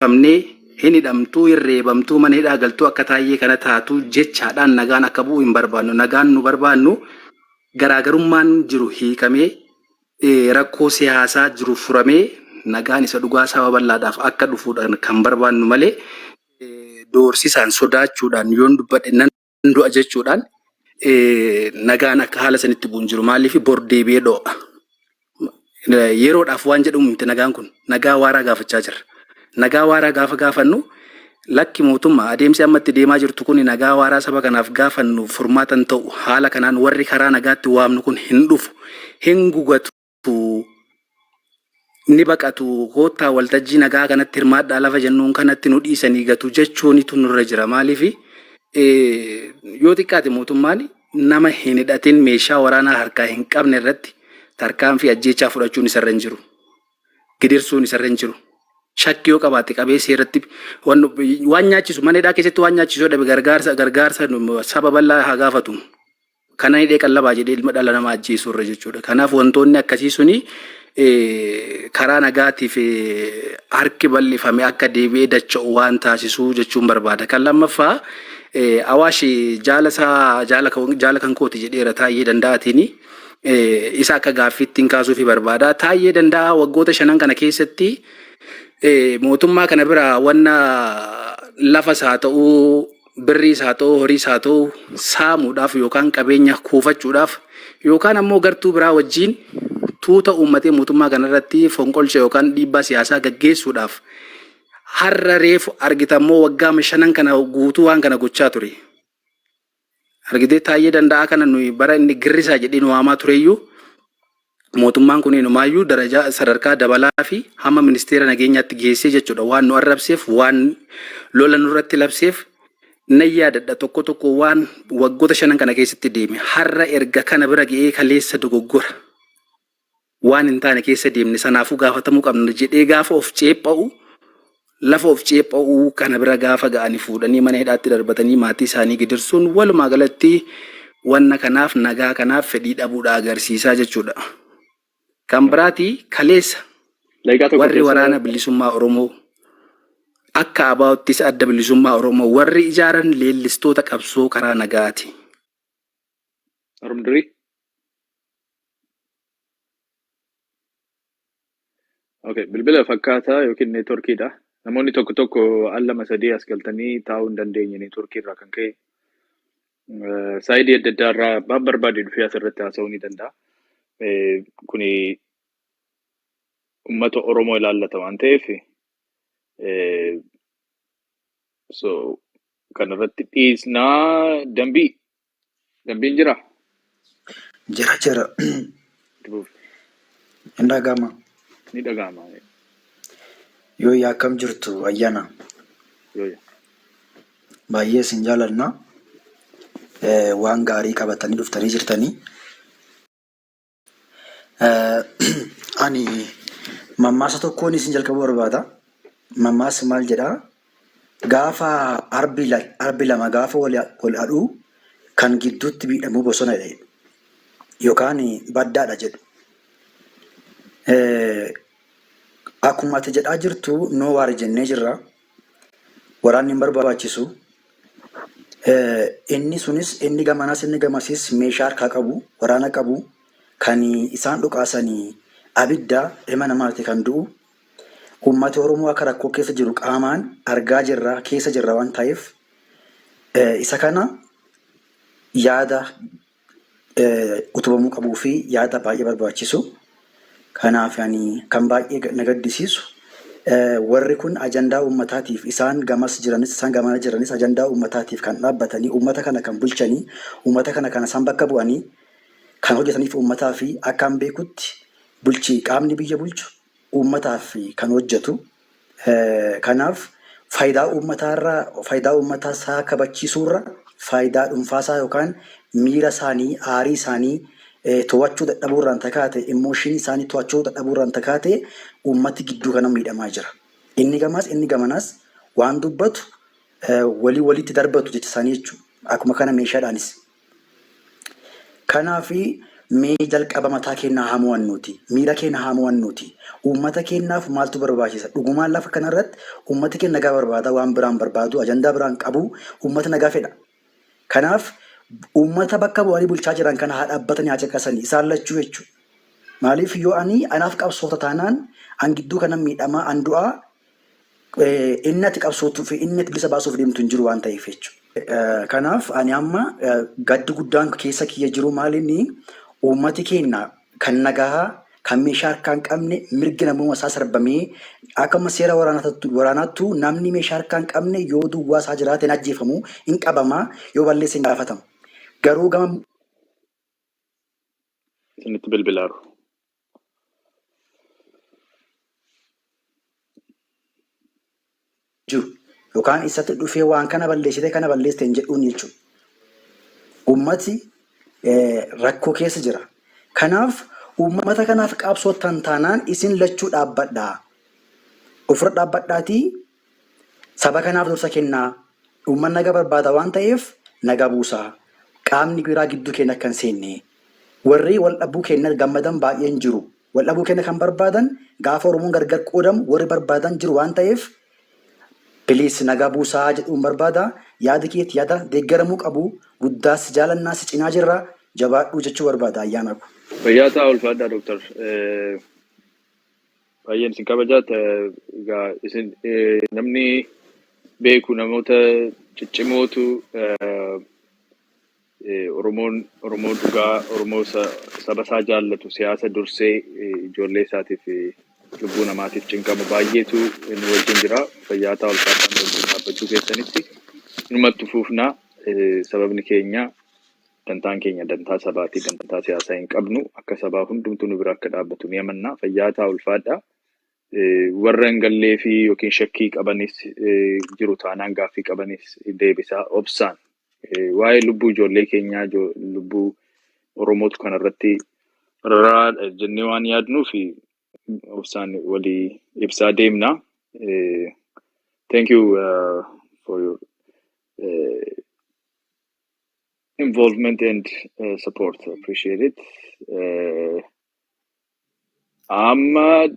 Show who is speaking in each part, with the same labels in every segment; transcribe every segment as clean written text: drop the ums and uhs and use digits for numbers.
Speaker 1: Doorsifamnee hin hidhamtuu, hin reebamtuu, mana hidhaa galtuu akka Taayyee kana taatuu jechaadhaan nagaan akka bu'u hin barbaannu. Nagaan nu barbaannu garaagarummaan jiru hiikamee rakkoo siyaasaa jiru furamee nagaan isa dhugaa saba bal'aadhaaf akka dhufuudha kan barbaannu malee doorsisaan sodaachuudhaan yoon dubbadhe nan du'a jechuudhaan nagaan akka haala sanitti bu'u hin jiru. Maaliif bor deebi'ee dho'a. Yeroodhaaf waan jedhamu miti nagaan kun. Nagaa waaraa gaafachaa jirra. Nagaa waaraa gaafa gaafannu lakki mootummaa adeemsi amma itti deemaa jirtu kun nagaa waaraa saba kanaaf gaafannu furmaata hin ta'u. Haala kanaan warri karaa nagaatti waamnu kun hin dhufu. Hin gugatu. Ni baqatu. Koottaa waltajjii nagaa kanatti hirmaadhaa lafa jennuun kanatti nu dhiisanii gatu jechuunitu nurra jira. Maaliif yoo xiqqaate mootummaan nama hin hidhatin meeshaa waraanaa harkaa hin qabne irratti tarkaanfii ajjeechaa fudhachuun isarra hin jiru. Gidirsuun isarra hin jiru. Shakkii yoo qabaate qabee seeratti waan nyaachisu mana hidhaa keessatti waan nyaachisu yoo dhabe gargaarsa gargaarsa saba bal'aa haa gaafatu. Kana hidhee qallabaa jedhee ilma dhala namaa ajjeesuu irra jechuudha. Kanaaf wantoonni akkasii suni karaa nagaatiif harki bal'ifame akka deebi'ee dacha'u waan taasisuu jechuun barbaada. Kan lammaffaa Awaash jaala isaa jaala kan kooti jedheera Taayyee Danda'aatiin isa akka gaaffiitti hin kaasuufi barbaada. Taayyee Danda'aa waggoota shanan kana keessatti mootummaa kana bira wanna lafas haa ta'uu birriis haa ta'uu horiis haa ta'uu saamuudhaaf yookaan qabeenya kuufachuudhaaf yookaan ammoo gartuu biraa wajjiin tuuta uummatee mootummaa kanarratti fonqolcha yookaan dhiibbaa siyaasaa gaggeessuudhaaf har'a reefu argitammoo waggaa shanan kana guutuu waan kana gochaa ture. Argitee Taayyee Danda'aa kana nuyi bara inni girrisaa jedhee nu waamaa tureyyuu mootummaan kun inumaayyuu darajaa sadarkaa dabalaa fi hamma ministeera nageenyaatti geessee jechuudha. Waan nu arrabseef, waan lola nurratti labseef nan yaadadha tokko tokko waan waggoota shanan kana keessatti deeme. Har'a erga kana bira ga'ee kaleessa dogoggora waan hin taane keessa deemne sanaafuu gaafatamuu qabna jedhee gaafa of ceepha'u lafa of ceepha'uu kana bira gaafa ga'anii fuudhanii mana hidhaatti darbatanii maatii isaanii gidirsuun walumaa galatti wanna kanaaf nagaa kanaaf fedhii dhabuudha agarsiisaa jechuudha. Kan biraati kaleessa
Speaker 2: Daqiiqaa tokko
Speaker 1: warri
Speaker 2: keessa
Speaker 1: waraana bilisummaa Oromoo akka ABOttis adda bilisummaa Oromoo warri ijaaran leellistoota qabsoo karaa nagaati.
Speaker 2: Oromdurii. Okay, bilbila fakkaataa yookiin neetworkiidha. Namoonni tokko tokko al lama sadii as galtanii taa'uu hin dandeenye neetworkii irraa kan ka'e. Saayidii adda addaa irraa abbaan barbaade dhufee asirratti haasa'uu ni danda'a. Kuni uummata Oromoo ilaallata waan ta'eef so kanarratti dhiisnaa dambii dambiin jira.
Speaker 3: Jira jira.
Speaker 2: Itti fufi.
Speaker 3: Hin dhaga'ama.
Speaker 2: Ni dhaga'ama.
Speaker 3: Yooyyaa akkam jirtu ayyaana.
Speaker 2: Yooyya.
Speaker 3: Baay'ee isin jaalanna. Waan gaarii qabatanii dhuftanii jirtanii. Ani mammaasa tokkoon isin jalqabuu barbaada. Mammaasni maal jedhaa? Gaafa arbi lama gaafa wal hadhuu kan gidduutti miidhamu bosona jedha. Yookaan baddaadha jedhu. Akkuma ati jedhaa jirtu no war jennee jirra. Waraanni hin barbaachisu. Inni sunis inni gamanaas inni gamasiis meeshaa harkaa qabu, waraana qabu, kan isaan dhukaasani abidda ilma namaati kan du'u. Uummati Oromoo akka rakkoo keessa jiru qaamaan argaa jirra, keessa jirra waan ta'eef isa kana yaada utubamuu qabuu fi yaada baay'ee barbaachisu. Kanaaf ani kan baay'ee na gaddisiisu warri kun ajandaa uummataatiif isaan gamas jiranis isaan gamana jiranis ajandaa uummataatiif kan dhaabbatanii uummata kana kan bulchanii uummata kana kan isaan bakka bu'anii kan hojjetaniif uummataa fi akkaan beekutti bulchi qaamni biyya bulchu uummataaf kan hojjetu. Kanaaf faayidaa uummataarra faayidaa uummataa isaa kabachiisuurra faayidaa dhuunfaasaa yookaan miira isaanii aarii isaanii to'achuu dadhabuurraan takaate immooshinii isaanii to'achuu dadhabuurraan takaate uummati gidduu kana miidhamaa jira. Inni gamaas inni gamanaas waan dubbatu walii walitti darbatu jecha isaanii jechuudha. Akkuma kana meeshaadhaanis. Kanaaf Mee jalqaba mataa keenyaa haa mo'annuuti. Miira keenya haa mo'annuuti. Uummata keenyaaf maaltu barbaachisa? Dhugumaan lafa kanarratti uummati keenya nagaa barbaada. Waan biraan barbaadu, ajandaa biraan qabu, uummata nagaa fedha. Kanaaf uummata bakka bu'anii bulchaa jiran kana haa dhaabbatanii haa caqasanii isaan lachuu jechuudha. Maaliif yoo ani anaaf qabsoota taanaan an gidduu kanan miidhamaa an du'aa, inni ati qabsootuu fi inni ati bilisa baasuuf deemtu hin jiru waan ta'eef jechuudha. Kanaaf ani amma gaddi guddaan keessa kiyya jiru maalinni uummati keenya kan nagaa, kan meeshaa harkaa hin qabne, mirgi namummaa isaa sarbamee akkuma seera waraanaattu namni meeshaa harkaa hin qabne yoo duwwaa isaa jiraate hin ajjeefamu, hin qabamaa, yoo balleesse hin gaafatamu. Garuu gama
Speaker 2: Isinitti bilbilaaru.
Speaker 3: Jiru yookaan isatti dhufee waan kana balleessite, kana balleessite hin jedhuun jechuudha. Uummati rakkoo keessa jira. Kanaaf uummata kanaaf qabsoottan taanaan isin lachuu dhaabbadhaa. Ofirra dhaabbadhaatii saba kanaaf dursa kennaa. Uummanni nagaa barbaada waan ta'eef nagaa buusaa. Qaamni biraa gidduu keenya akka hin seenne. Warri wal dhabuu keenya gammadan baay'een jiru. Wal dhabuu keenya kan barbaadan, gaafa Oromoon gargar qoodamu warri barbaadan jiru waan ta'eef, please nagaa buusaa jedhuun barbaada. Yaada keetti yaada deeggaramuu qabu. Guddaas jaalannaa, si cinaa jirra. Jabaadhuu jechuu barbaada, ayyaana ko.
Speaker 2: Fayyaa ta'aa, ulfaadhaa Dooktar. Baay'een isin kabajaa. Egaa isin namni beeku namoota ciccimootu Oromoon Oromoo dhugaa, Oromoo saba isaa jaallatu, siyaasa dursee ijoollee isaatiif lubbuu namaatiif cinqamu baay'eetu nu wajjin jira. Fayyaa ta'aa, ulfaadhaa. Nu wajjin dhaabbachuu keessanitti inumatti fuufnaa. Sababni keenya, dantaan keenya dantaa sabaatii, dantaa siyaasaa hin qabnu. Akka sabaa hundumtuu nu bira akka dhaabbatu ni amanna. Fayyaa ta'aa, ulfaadhaa. Warra hin gallee fi yookiin shakkii qabanis jiru taanaan gaaffii qabanis deebisaa obsaan. Waa'ee lubbuu ijoollee keenyaa, lubbuu Oromootu kanarratti rarraa jennee waan yaadnuuf obsaan walii ibsaa deemna. Thank you for your involvement and support. Appreciate it. Amma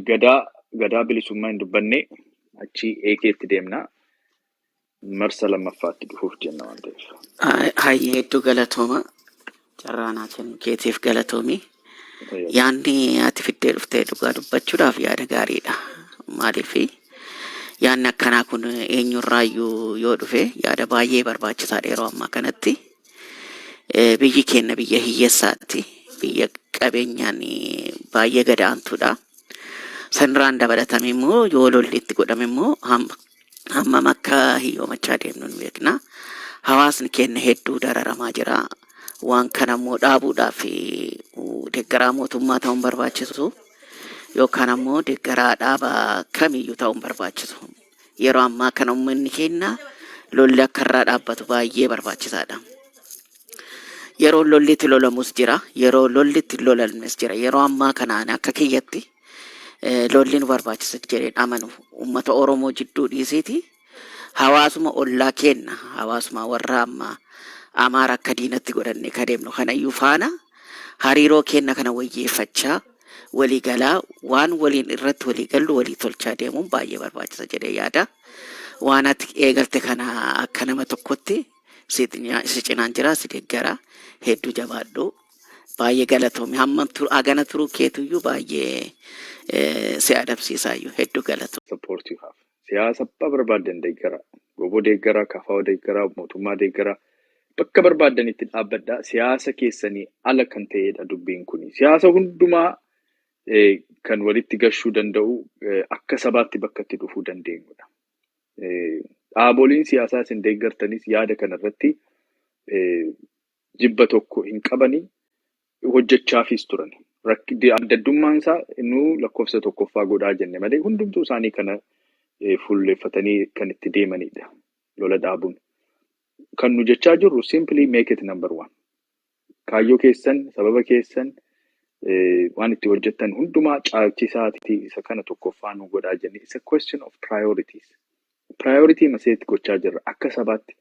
Speaker 2: gadaa bilisummaa hin dubbanne, achii eekeetti deemna. Marsa lammaffaatti dhufuuf jenna waan ta'eef.
Speaker 4: Hayyee, hedduu galatooma. Carraa naa kennuu keetiif galatoomi. Yaadni ati fiddee dhuftee dhugaa dubbachuudhaaf yaada gaariidha. Maaliif, yaadni akkanaa kun eenyurraayyuu yoo dhufe yaada baay'ee barbaachisaadha yeroo ammaa kanatti. Biyyi keenya biyya hiyyeessaati. Biyya qabeenyaan baay'ee gad aantuudha. Sanirraan dabalatame immoo yoo lolli itti godhame immoo hammam akka hiyyoomachaa deemnu ni beekna. Hawaasni keenya hedduu dararamaa jira. Waan kana immoo dhaabuudhaaf deeggaraa mootummaa ta'uun barbaachisu yookaan ammoo deeggaraa dhaaba kamiyyuu ta'uun barbaachisu. Yeroo ammaa kana uummanni keenya lolli akka irraa dhaabbatu baay'ee barbaachisaadha. Yeroo lolli itti lolamus jira, yeroo lolli itti lolalmes jira. Yeroo ammaa kanaan akka kiyyatti lolli nu barbaachisa jedheen amanu. Uummata Oromoo jidduu dhiisiiti. Hawaasuma ollaa keenna, hawaasuma warra amma Amaara akka diinatti godhanne ka deemnu kanayyuu faana hariiroo keenna kana wayyeeffachaa, walii galaa, waan waliin irratti walii gallu walii tolchaa deemuun baay'ee barbaachisa jedhee yaada. Waan ati eegalte kana akka nama tokkotti si cinaan jira, si deeggara. Hedduu jabaadhu. Baay'ee galatoomi. Hamma hagana turuu keetuyyuu baay'ee si adabsiisaayyuu, hedduu galatoomi.
Speaker 2: Support you have. Siyaasa abbaa barbaaddan deeggara. Goboo deeggara, KFO deeggara, mootummaa deeggara. Bakka barbaaddanitti dhaabbadhaa. Siyaasa keessanii ala kan ta'edha dubbiin kuni. Siyaasa hundumaa kan walitti gashuu danda'u, akka sabaatti bakka itti dhufuu dandeenyudha. Dhaaboliin siyaasaa isin deeggartanis yaada kanarratti jibba tokko hin qabanii, hojjechaafis turan. Adda addummaan isaa nu lakkoofsa tokkoffaa godhaa jenne malee hundumtuu isaanii kana fuulleeffatanii kan itti deemanidha. Lola dhaabuun. Kan nu jechaa jirru, simply make it number one. Kaayyoo keessan, sababa keessan, waan itti hojjettan hundumaa caalchisaatii isa kana tokkoffaa nu godhaa jenne. It's a question of priorities. Priority maseetti gochaa jirra akka sabaatti.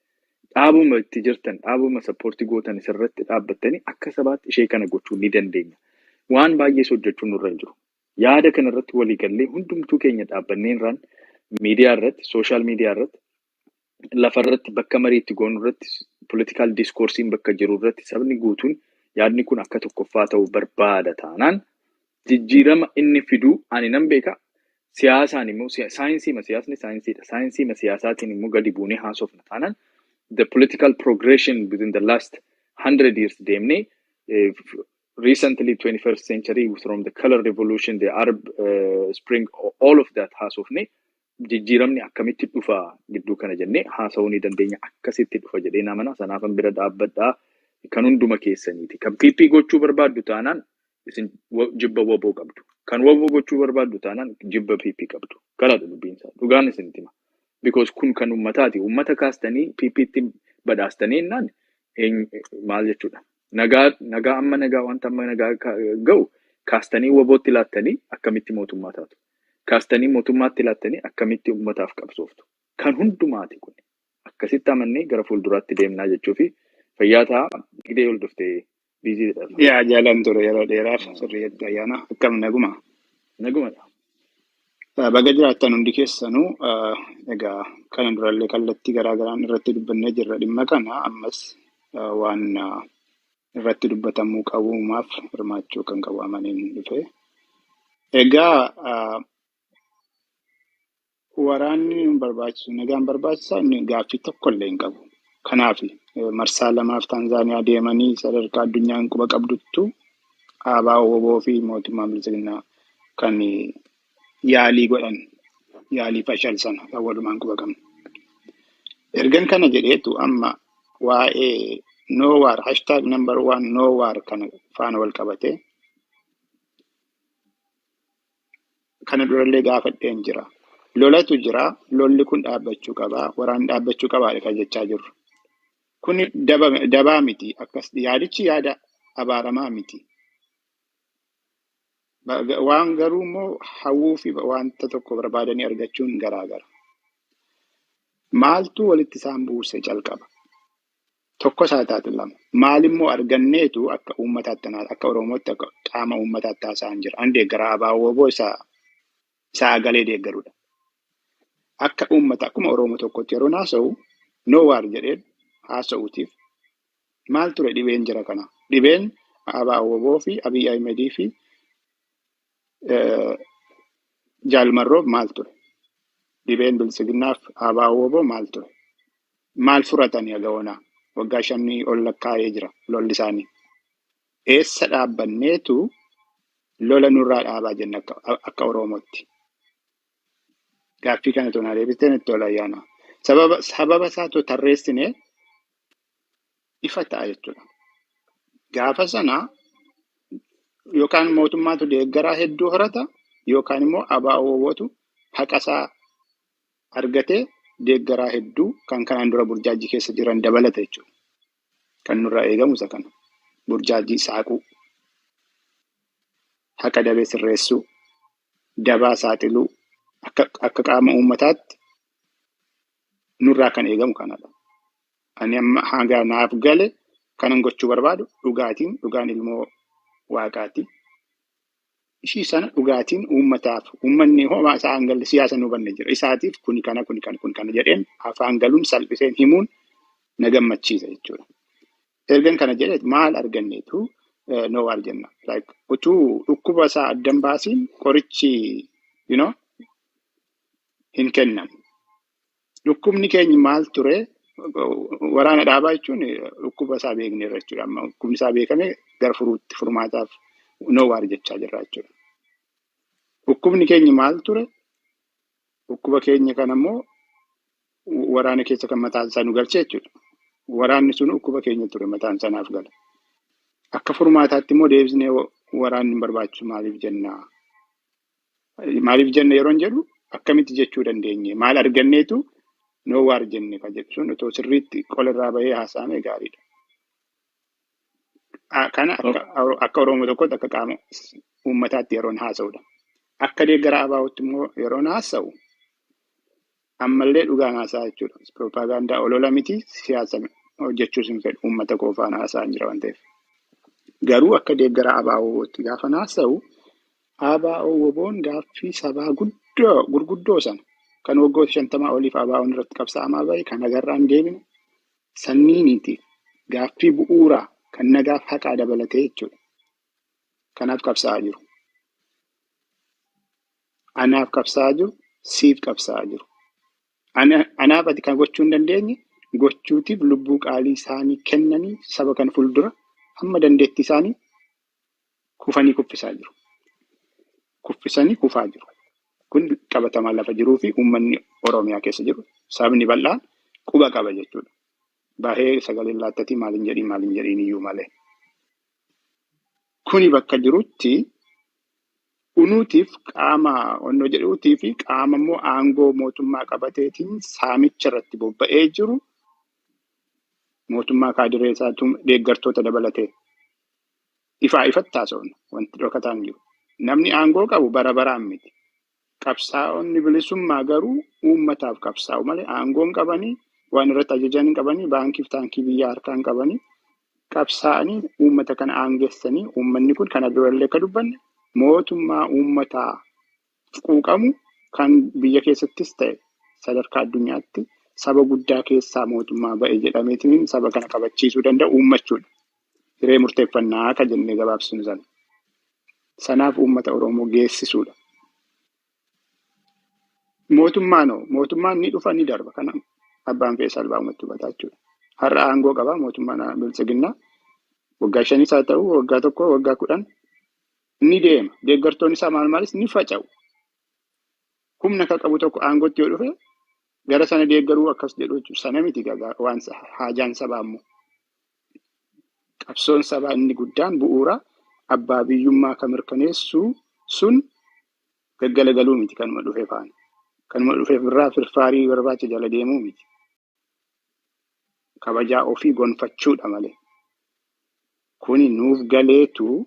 Speaker 2: Dhaabuma itti jirtan, dhaabuma support gootan isirratti dhaabbattanii akka sabaatti ishee kana gochuu ni dandeenya. Waan baay'ees hojjechuun nurra hin jiru. Yaada kana irratti walii gallee hundumtuu keenya dhaabbannee irraan miidiyaa irratti, social media irratti, lafa irratti, bakka mariitti goonu irratti, political discourse iin bakka jiru irratti sabni guutuun yaadni kun akka tokkoffaa ta'uu barbaada taanaan jijjiirama inni fiduu ani nan beeka. Siyaasaan immoo saayinsii siyaasni saayinsiidha. Saayinsii siyaasaatiin immoo gadi buunee haasofna taanaan the political progression within the last 100 years deemnee recently 21st century from the color revolution, the Arab Spring, all of that haasofne jijjiiramni akkamitti dhufa gidduu kana jennee haasa'uu ni dandeenya. Akkasitti dhufa jedhee namana sanaafan bira dhaabbadhaa, kan hunduma keessaniiti. Kan PP gochuu barbaaddu taanaan isin jibba WBO qabdu. Kan WBO gochuu barbaaddu taanaan jibba PP qabdu. Kanaadha dubbiin isaa. Dhugaan isinitti hima. Because kun kan ummataati. Ummata kaastanii PPtti badhaastanii jennaan maal jechuudha? Nagaa nagaa amma nagaa wanta amma nagaa ga'u kaastanii WBOtti laattanii akkamitti mootummaa taatu? Kaastanii mootummaatti laattanii akkamitti ummataaf qabsooftu? Kan hundumaati kun. Akkasitti amannee gara fuulduraatti deemnaa jechuu fi fayyaa ta'a. Gidee ol dhuftee busy dha.
Speaker 5: Yaa jaalan ture yeroo dheeraaf sirriitti ayyaana akkam naguma.
Speaker 2: Nagumadha.
Speaker 5: Baga jiraattan hundi keessanuu. Egaa kana durallee kallattii garaa garaan irratti dubbannee jirra dhimma kana. Ammas waan irratti dubbatamuu qabuumaaf hirmaachuu kan qabu amaneen dhufe. Egaa waraanni nu barbaachisu, nagaan barbaachisaa, inni gaaffii tokko illee hin qabu. Kanaaf marsaa lamaaf Taanzaaniyaa deemanii sadarkaa addunyaan quba qabduttu ABO WBO fi mootummaan bilchiginaa kan yaalii godhan, yaalii fashal sana kan walumaan quba qabnu. Ergan kana jedheetu amma waa'ee no war, #1 no war kana faana wal qabatee kana durallee gaafadheen jira. Lolatu jira. Lolli kun dhaabbachuu qabaa. Waraanni dhaabbachuu qabaa kan jechaa jirru. Kuni dabaa miti. Akkas yaadichi yaada abaaramaa miti. Waan garuu immoo hawwuu fi wanta tokko barbaadanii argachuun garaagara. Maaltu walitti isaan buuse calqaba? Tokko isaa taate lama. Maalimmoo arganneetu akka uummataatti, akka Oromootti, akka qaama uummataatti haasa'an jira. An deeggaraa ABO WBO isaa agalee deeggarudha. Akka uummata, akkuma Oromoo tokkotti yeroo haasa'u no war jedheen haasa'uutiif maal ture dhibeen jira kana? Dhibeen ABO WBO fi Abiy Ahimedii fi Jaalmarroof maal ture? Dhibeen Biltsiginnaaf ABO WBO maal ture? Maal furatanii haga onaa? Waggaa 5 ol lakkaa'ee jira lolli isaanii. Eessa dhaabbanneetu lola nurraa dhaabaa jenna akka Oromootti? Gaaffii kana tonaa deebistee natti tola ayyaana. Sababa isaatu tarreessine ifa ta'a jechuudha. Gaafa sana yookaan mootummaatu deeggaraa hedduu horata yookaan immoo ABO WBOtu haqa isaa argatee deeggaraa hedduu kan kanaan dura burjaajii keessa jiran dabalata jechuudha. Kan nurraa eegamu isa kana. Burjaajii saaquu, haqa dabee sirreessuu, dabaa saaxiluu akka qaama uummataatti nurraa kan eegamu kanadha. Ani amma hanga naaf gale kanan gochuu barbaadu dhugaatiin dhugaan ilmoo waaqaati. Ishii sana dhugaatiin uummataaf uummanni homaa isaa hin galle siyaasa nu hubanne jira. Isaatiif kuni kana, kuni kana, kuni kana jedheen afaan galuun salphiseen himuun na gammachiisa jechuudha. Ergan kana jedhee maal arganneetu no war jenna? Like utuu dhukkuba isaa addan baasiin qorichi hin kennamu. Dhukkubni keenya maal ture? Waraana dhaabaa jechuun dhukkuba isaa beekneerra jechuudha. Amma dhukkubni isaa beekame gara furuutti furmaataaf no war jechaa jirra jechuudha. Dhukkubni keenya maal ture? Dhukkuba keenya kana immoo waraana keessa kan mataan isaa nu galche jechuudha. Waraanni sun dhukkuba keenya ture, mataan isaa naaf gala. Akka furmaataatti immoo deebisnee waraanni hin barbaachisu maaliif jennaa? Maaliif jenna yeroon jedhu akkamitti jechuu dandeenye? Maal arganneetu no war jenne kan jedhu sun otoo sirriitti qola irraa bahee haasa'ame gaariidha. Kana akka Oromoo tokkotti, akka qaama uummataatti yeroon haasa'udha. Akka deeggaraa ABOtti immoo yeroon haasa'u Ammallee dhugaan haasaa jechuudha. Propaagandaa olola miti, siyaasa hojjechuus hin fedhu, uummata koo faana haasaa hin jira waan ta'eef. Garuu akka deeggaraa ABO'tti gaafa haasa'u, ABO WBO'n gaaffii sabaa guddoo gurguddoo sana kan waggoota 50 oliif ABO'n irratti qabsaa'amaa bahe kan agarraan deebine sanniiniiti. Gaaffii bu'uuraa kan nagaaf haqaa dabalatee jechuudha. Kanaaf qabsaa'aa jiru. Anaaf qabsaa'aa jiru, siif qabsaa'aa jiru. Anaaf ati kan gochuu hin dandeenye gochuutiif lubbuu qaalii isaanii kennanii saba kana fuuldura hamma dandeettii isaanii kufanii kuffisaa jiru. Kuffisanii kufaa jiru. Kun qabatamaa lafa jiruu fi uummanni Oromiyaa keessa jiru sabni bal'aan quba qaba jechuudha. Bahee sagaleen laattatii maaliin jedhiin maaliin jedhiin iyyuu malee. Kuni bakka jirutti unuutiif qaama onnoo jedhuutii fi qaama immoo aangoo mootummaa qabateetiin saamicha irratti bobba'ee jiru mootummaa kaadiree isaatu deeggartoota dabalatee ifaa ifatti haasa'uun wanti dhokataan jiru. Namni aangoo qabu bara baraan miti. Qabsaa'onni bilisummaa garuu uummataaf qabsaa'u malee aangoo hin qabanii, waan irratti ajajan hin qabanii, baankiif taankii biyyaa harkaa hin qabanii, qabsaa'anii uummata kana aangeessanii uummanni kun kana durallee akka dubbanne mootummaa uummataa quuqamu kan biyya keessattis ta'e sadarkaa addunyaatti saba guddaa keessaa mootummaa ba'e jedhameetiin saba kana kabachiisuu danda'u uummachuudha. Hiree murteeffannaa akka jennee gabaabsinu sana. Sanaaf uummata Oromoo geessisuudha. Mootummaan ni dhufa ni darba. Kana abbaan fe'ee salphaamatti hubataa jechuudha. Har'a aangoo qaba mootummaan biltsiginnaa. Waggaa 5 haa ta'u, waggaa 1, waggaa 10 ni deema. Deeggartoonni isaa maal maalis ni faca'u. Humna kan qabu tokko aangootti yoo dhufe gara sana deeggaruu akkas jedhu jechuudha. Sana miti waan haajaan sabaa immoo. Qabsoon sabaa inni guddaan bu'uura abbaa biyyummaa kan mirkaneessu sun gaggalagaluu miti kanuma dhufe faana. Kanuma dhufe irraa firfaarii barbaacha jala deemuu miti. Kabajaa ofii gonfachuudha malee. Kuni nuuf galeetu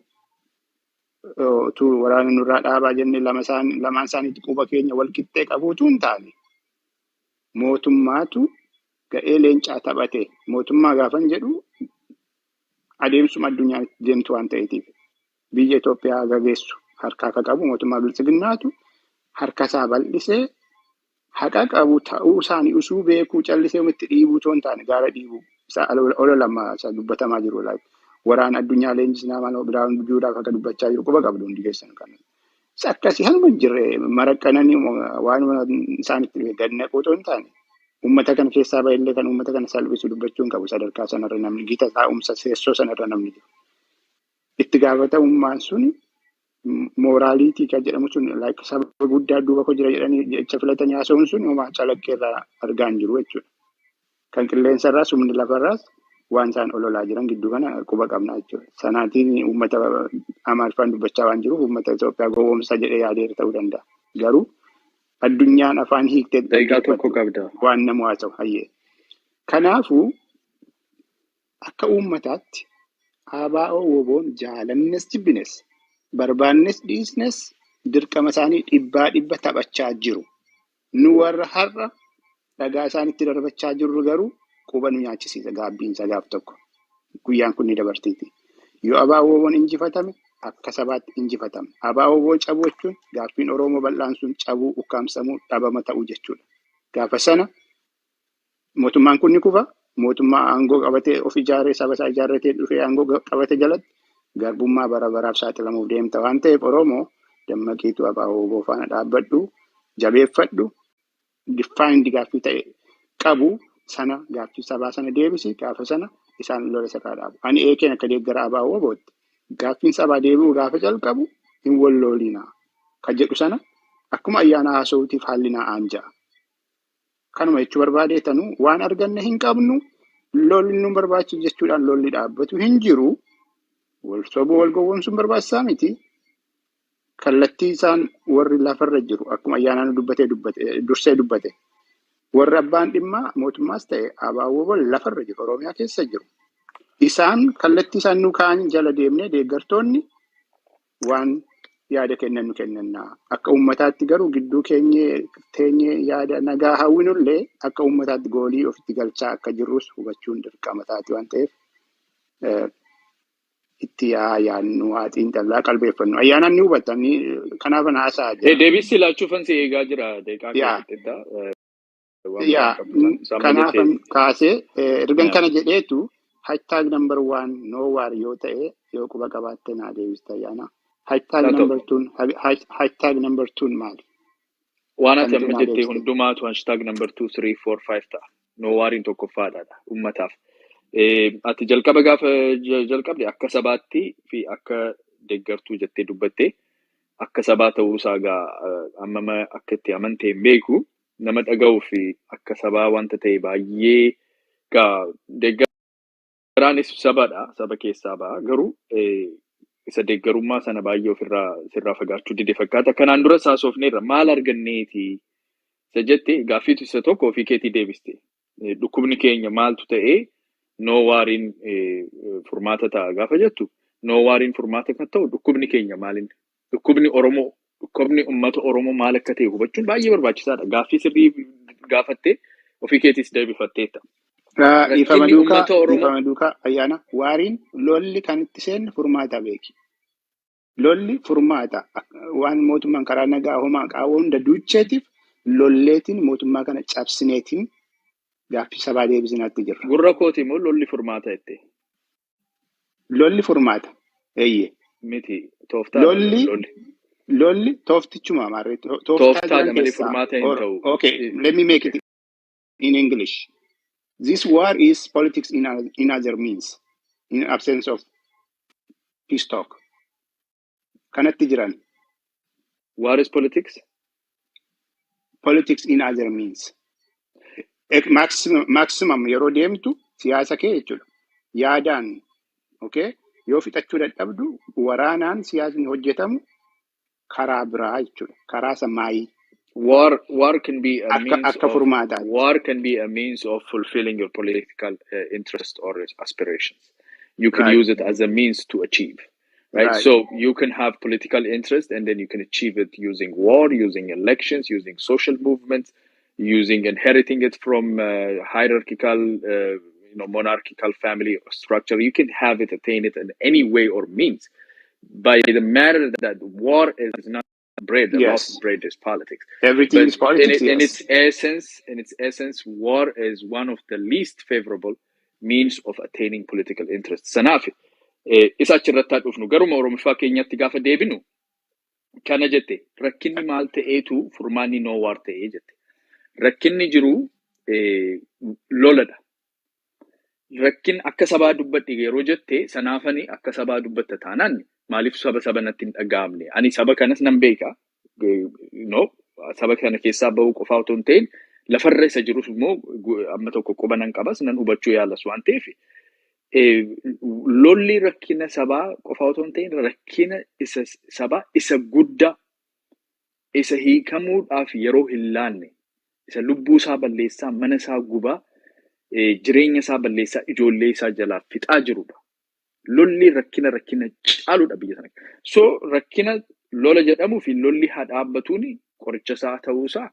Speaker 5: utuu waraana nurraa dhaabaa jennee lamaan isaaniitti quba keenya wal qixxee qabuutu hin taane. Mootummaatu ga'ee leencaa taphate. Mootummaa gaafan jedhu adeemsuma addunyaa deemtu waan ta'eetiif. Biyya Itoophiyaa gageessu harkaa akka qabu mootummaa biltsiginnaatu harka isaa bal'isee haqa qabu ta'uu isaanii usuu beekuu callisee omitti dhiibuu otoo hin taane gaara dhiibuu. Isa olola isa dubbatamaa jiru. Waraana addunyaa leenjisnaa maal biraan juudhaaf akka dubbachaa jiru quba qabdu hundi keessan kan. Isa akkasii haluma hin jirre maraqqananii waanuma isaanitti dhufe gad naquu otoo hin taane uummata kana keessaa ba'ellee kan uummata kana salphisu dubbachuu hin qabu sadarkaa sanarra namni gita taa'umsa teessoo sanarra namni jiru. Itti gaafatamummaan sun mooraaliitii kan jedhamu sun saba guddaa duuba koo jira jedhanii jecha filatanii haasa'uun sun homaa calaqqee irraa argaa hin jiru jechuudha. Kan qilleensa irraas humni lafarraas waan isaan ololaa jiran gidduu kana quba qabna jechuudha. Sanaatiin uummata Amaariffaan dubbachaa waan jiruuf uummata Itoophiyaa gowwoomsa jedhee yaadeera ta'uu danda'a. Garuu addunyaan afaan hiiktee
Speaker 2: Daqiiqaa tokko qabda.
Speaker 5: waan namu haasa'u hayyee. Kanaafuu akka uummataatti ABO WBO'n jaalannes jibbines barbaannes dhiisnes dirqama isaanii dhibbaa dhibba taphachaa jiru. Nu warra har'a dhagaa isaanitti darbachaa jirru garuu quba nu nyaachisiisa gaabbiinsa gaaf tokko. Guyyaan kun ni dabartiiti. Yoo ABO WBO'n injifatame akka sabaatti injifatame. ABO WBO cabuu jechuun gaaffiin Oromoo bal'aan sun cabuu, ukkaamsamuu, dhabama ta'uu jechuudha. Gaafa sana mootummaan kun ni kufa. Mootummaa aangoo qabatee of ijaaree saba isaa ijaarratee dhufee aangoo qabate jalatti garbummaa bara baraaf saaxilamuuf deemta waan ta'eef Oromoo dammaqiitu ABO WBO faana dhaabbadhu, jabeeffadhu, defined gaaffii ta'e qabu sana gaaffii sabaa sana deebisi gaafa sana isaan lola sirraa dhaabu. Ani eekeen akka deeggara ABO WBO'tti gaaffiin sabaa deebi'uu gaafa jalqabu hin walloolinaa kan jedhu sana akkuma ayyaana haasa'uutiif haalli naa'aan ja'a. Kanuma jechuu barbaadeetanuu waan arganne hin qabnu lolli nu barbaachisu jechuudhaan lolli dhaabbatu hin jiru. Wal sobuu wal gowwoomsuun barbaachisaa miti. Kallattii isaan warri lafarra jiru akkuma ayyaanaan dubbatee dursee dubbate. Warri abbaan dhimmaa mootummaas ta'e ABO WBO lafarra jiru Oromiyaa keessa jiru. Isaan kallattii isaan nu kaa'an jala deemnee deeggartoonni waan Yaada kennannu kennannaa. Akka uummataatti garuu gidduu keenyee teenyee yaada nagaa hawwinullee akka uummataatti goolii ofitti galchaa akka jirrus hubachuun dirqama taati waan ta'eef itti yaa yaadnu, haa xiinxallaa, qalbeeffannu. Ayyaanaan ni hubatta, kanaaf haasaa jira.
Speaker 2: Deebisii laachuufan si eegaa jira, deeqaa keessatti waan qabdu isaan
Speaker 5: Kanaaf
Speaker 2: jettee.
Speaker 5: Kaasee ergan kana jedheetu, #1 no war yoo ta'e, yoo quba qabaatte naa deebista, ayyaana. Hashtag
Speaker 2: Haa ta'u.
Speaker 5: number two, #2 maali?
Speaker 2: Waan ati
Speaker 5: Kamtu
Speaker 2: amma
Speaker 5: naa
Speaker 2: jettee
Speaker 5: deebiste?
Speaker 2: Hundumaatu #2, 3, 4, 5 ta'a. No wariin tokkoffaadha ummataaf. Ati jalqaba gaafa jalqabde akka sabaatti fi akka deeggartuu jettee dubbatte. Akka sabaa ta'uusaa gaa ammama akka itti amante hin beeku. Nama dhaga'uu fi akka sabaa wanta ta'e baay'ee gaa deeggaraanis sabadha, saba keessaa ba'a, garuu isa deeggarummaa sana baay'ee ofirraa sirraa fagaachuu dide fakkaata. Kanaan dura saasofneerra, maal arganneeti isa jette gaaffiitu isa tokko ofii keetii deebiste. Dhukkubni keenya maaltu ta'ee no wariin furmaata ta'a gaafa jettu, no wariin furmaata kan ta'u dhukkubni keenya maalin, dhukkubni Oromoo, dhukkubni uummata Oromoo maal akka ta'e hubachuun baay'ee barbaachisaadha. Gaaffii sirrii gaafattee ofii keetiis deebifatteetta.
Speaker 5: Dhiifama
Speaker 2: Rakkinni
Speaker 5: duukaa,
Speaker 2: uummata Oromoo
Speaker 5: dhiifama duukaa, ayyaana, wariin lolli kan itti seenne furmaata beeki. Lolli furmaata waan mootummaan karaa nagaa homaa qaawwa hunda duucheetiif lolleetiin mootummaa kana cabsineetiin gaaffii sabaa deebisinaatti jirra.
Speaker 2: Gurra kooti immoo lolli furmaata jette.
Speaker 5: Lolli furmaata. Eeyyee.
Speaker 2: Miti, tooftaadha
Speaker 5: Lolli
Speaker 2: lolli.
Speaker 5: Lolli tooftichuma maarree tooftaa
Speaker 2: Tooftaadha
Speaker 5: jiran
Speaker 2: malee
Speaker 5: keessaa.
Speaker 2: furmaata hin
Speaker 5: Or,
Speaker 2: ta'u.
Speaker 5: okay, let me make it in English. This war is politics in other means, in absence of peace talk. Kanatti jiran.
Speaker 2: War is politics?
Speaker 5: Politics in other means. Maximum yeroo deemtu siyaasa kee jechuudha. Yaadaan, okay, yoo fixachuu dadhabdu waraanaan siyaasni hojjetamu karaa biraa jechuudha. Karaa samaayii.
Speaker 2: War can be a
Speaker 5: Akka
Speaker 2: means
Speaker 5: akka
Speaker 2: of
Speaker 5: furmaataatti.
Speaker 2: War can be a means of fulfilling your political interest or aspirations. You can use it as a means to achieve, right? So you can have political interest and then you can achieve it using war, using elections, using social movements, using inheriting it from hierarchical, monarchical family structure. You can have it, attain it in any way or means. By the matter that war is not bread, the loaf of bread is politics.
Speaker 5: Everything
Speaker 2: But
Speaker 5: is politics,
Speaker 2: in
Speaker 5: yes.
Speaker 2: its essence, war is one of the least favorable means of attaining political interest. Sanaaf isa achirratti haa dhufnu. Garuma Oromoffaa keenyatti gaafa deebinu, kana jette, rakkinni maal ta'eetu furmaanni no war ta'ee jette. Rakkinni jiru loladha. Rakkin akka sabaa dubbadhe yeroo jette, sanaafani akka sabaa dubbatta taanaan maaliif saba natti hin dhaga'amne? Ani saba kanas nan beeka. No, saba kana keessaa bahuu qofaa otoo hin ta'in lafarra isa jirus immoo amma tokko quba nan qabas, nan hubachuu yaalas waan ta'eef, lolli rakkina sabaa qofaa otoo hin ta'in rakkina isa sabaa isa guddaa, isa hiikamuudhaaf yeroo hin laanne, isa lubbuu isaa balleessaa, mana isaa gubaa, jireenya isaa balleessaa, ijoollee isaa jalaa fixaa jirudha. Lolli rakkina caaludha biyya sana. So rakkina lola jedhamuu fi lolli haa dhaabbatuun qoricha isaa ta'uusaa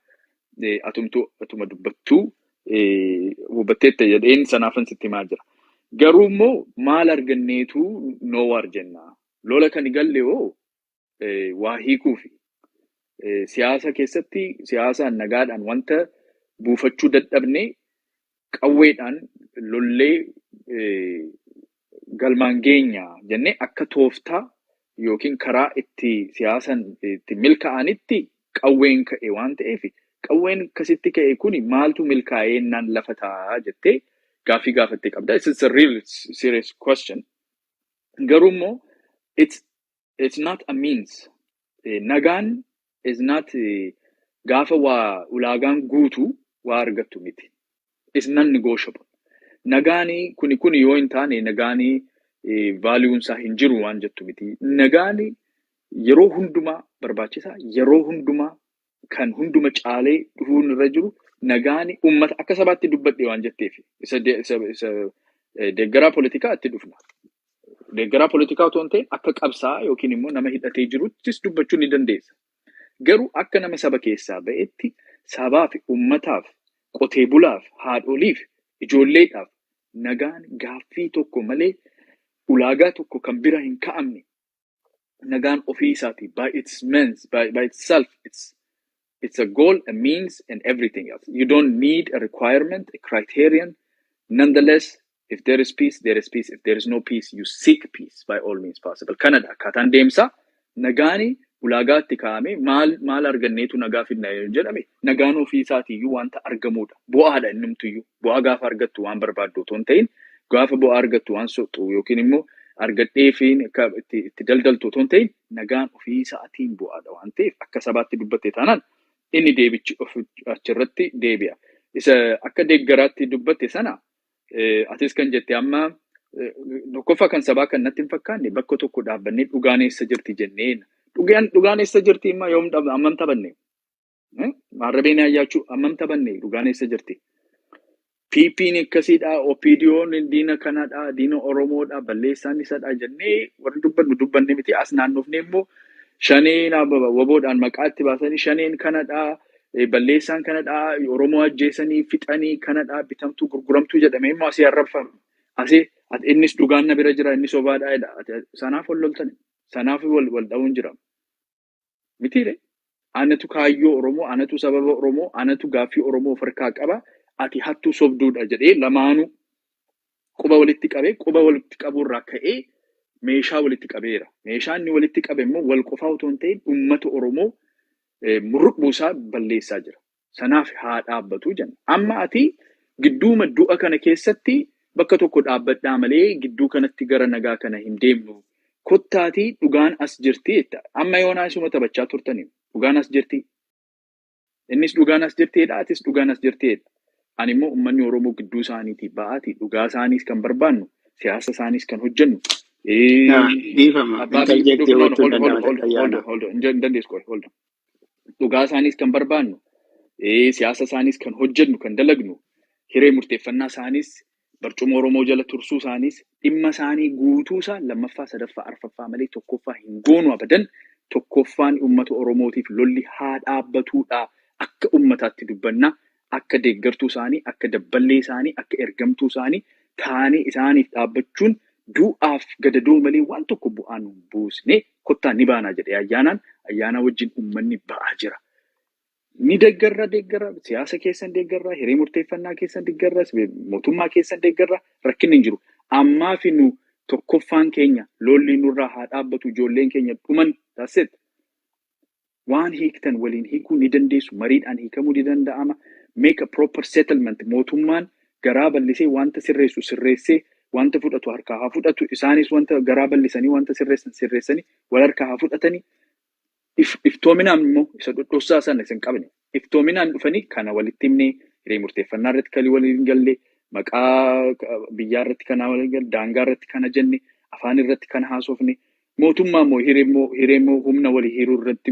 Speaker 2: atumtuu atuma dubbattuu hubatteetta jedheen sanaafan sitti himaa jira. Garuu immoo maal arganneetu no war jenna? Lola kan galle hoo waa hiikuufi. Siyaasa keessatti siyaasaan nagaadhaan wanta buufachuu dadhabne qawweedhaan lollee galmaan geenya jennee akka tooftaa yookiin karaa itti siyaasan itti milkaa'anitti qawween ka'e waan ta'eef, qawween akkasitti ka'e kuni maaltu milkaa'ee naan lafa taa'aa jettee gaaffii gaafattee qabda. It's a real serious question. Garuu immoo it's not a means. Nagaan is not gaafa waa ulaagaan guutuu waa argattu miti. It's non-negotiable. Nagaani kuni yoo hin taane nagaani valueun isaa hin jiru waan jettu miti. Nagaani yeroo hundumaa barbaachisaa, yeroo hundumaa kan hunduma caalee dhufuun irra jiru nagaani uummata akka sabaatti dubbadhe waan jetteef isa isa deeggaraa poolitikaa itti dhufna. Deeggaraa poolitikaa otoo hin ta'in akka qabsaa yookiin immoo nama hidhatee jiruttis dubbachuu ni dandeessa. Garuu akka nama saba keessaa ba'etti sabaaf, uummataaf, qotee bulaaf, haadholiif, ijoolleedhaaf nagaan gaaffii tokko malee, ulaagaa tokko kan bira hin ka'amne, nagaan ofii isaatii by its means, by itself, it's a goal, a means and everything else. You don't need a requirement, a criterion. Nonetheless, if there is peace, there is peace. If there is no peace, you seek peace by all means possible. Kanadha akkaataan deemsaa. Nagaani ulaagaatti kaa'ame maal maal arganneetu nagaa fidna yoo jedhame, nagaan ofii isaatiiyyuu wanta argamudha. Bu'aadha innumtuyyuu. Bu'aa gaafa argattu waan barbaaddu otoo hin ta'in, gaafa bu'aa argattu waan soxxu yookiin immoo argadhee fi akka itti daldaltu otoo hin ta'in, nagaan ofii isaatiin bu'aadha waan ta'eef, akka sabaatti dubbatte taanaan inni deebichi of achirratti deebi'a. Isa akka deeggaraatti dubbatte sana, atis kan jette amma, tokkoffaa kan sabaa kan natti hin fakkaanne, bakka tokko dhaabbannee dhugaan eessa jirti jennee, dhugaan eessa jirti immoo yoom hammam taphanne? Maarrabeen ayyaachuu hammam taphanne? Dhugaan eessa jirti? PP'n akkasiidha, OPDO'n diina kanadha, diina Oromoodha, balleessaan isadha jennee warri dubbannu dubbanne miti. As naannofne immoo shaneen waboodhaan maqaa itti baasanii shaneen kanadha, balleessaan kanadha, Oromoo ajjeesanii fixanii kanadha, bitamtuu gurguramtuu jedhamee immoo asii arrabfama. Asii innis dhugaan na bira jira, inni sobaadha jedha. Sanaaf wal loltani. Sanaaf wal dha'uun jira. Mitiire? Anatu kaayyoo Oromoo, anatu sababa Oromoo, anatu gaaffii Oromoo of harkaa qaba. Ati hattuu sobduudha jedhee lamaanuu quba walitti qabee, quba walitti qabuurraa ka'ee meeshaa walitti qabeera. Meeshaa inni walitti qabe immoo wal qofaa otoo hin ta'in uummata Oromoo murruqbuusaa balleessaa jira. Sanaaf haa dhaabbatu jenna. Amma ati gidduuma du'a kana keessatti bakka tokko dhaabbadhaa malee gidduu kanatti gara nagaa kana hin deemnu. Kottaatii dhugaan as jirti jetta. Amma yoonaa isuma taphachaa turtanii dhugaan as jirti. Innis dhugaan as jirtiidha, atis dhugaan as jirtiidha. Ani immoo uummanni Oromoo gidduu isaaniitii ba'aati. Dhugaa isaaniis kan barbaannu, siyaasa isaaniis kan hojjennu.
Speaker 5: Dhiifama.
Speaker 2: Abbaa biyya
Speaker 5: Interject
Speaker 2: no, no,
Speaker 5: gochuun
Speaker 2: hold, hold,
Speaker 5: danda'ama
Speaker 2: hold, hold
Speaker 5: ayyaana.
Speaker 2: on, hold on. Hin dandeessu, qoy, hold on. Dhugaa isaaniis kan barbaannu, siyaasa isaaniis kan hojjennu, kan dalagnu, hiree murteeffannaa isaaniis, barcuma Oromoo jala tursuu isaaniis, dhimma isaanii guutuu isaa lammaffaa, sadaffaa, arfaffaa malee tokkoffaa hin goonu abadan. Tokkoffaan uummata Oromootiif lolli haa dhaabbatuudha. Akka uummataatti dubbannaa, akka deeggartuu isaanii, akka dabballee isaanii, akka ergamtuu isaanii taanee isaaniif dhaabbachuun du'aaf gadadoo malee waan tokko bu'aa nu buusne, kottaa ni baanaa jedhee ayyaanaan ayyaana wajjin uummanni ba'aa jira. Ni deeggarra, deeggarra siyaasa keessan deeggarra, hiree murteeffannaa keessan deeggarra, mootummaa keessan deeggarra, rakkinni hin jiru. Ammaa fi nu tokkoffaan keenya lolli nurraa haa dhaabbatu, ijoolleen keenya dhuman, that's it. Waan hiiktan waliin hiikuu ni dandeessu, mariidhaan hiikamuu ni danda'ama. Make a proper settlement. Mootummaan garaa bal'isee wanta sirreessu sirreessee wanta fudhatu harkaa haa fudhatu. Isaanis wanta garaa bal'isanii wanta sirreessan sirreessanii wal harkaa haa fudhatanii. Iftoominaan immoo isa dhodhossaa sana isa hin qabne. Iftoominaan dhufanii kana walitti himnee, hiree murteeffannaa irratti kan waliin galle, maqaa biyyaa irratti kana waliin galle, daangaa irratti kana jenne, afaan irratti kana haasofne, mootummaa immoo hiree immoo humna walii hiruu irratti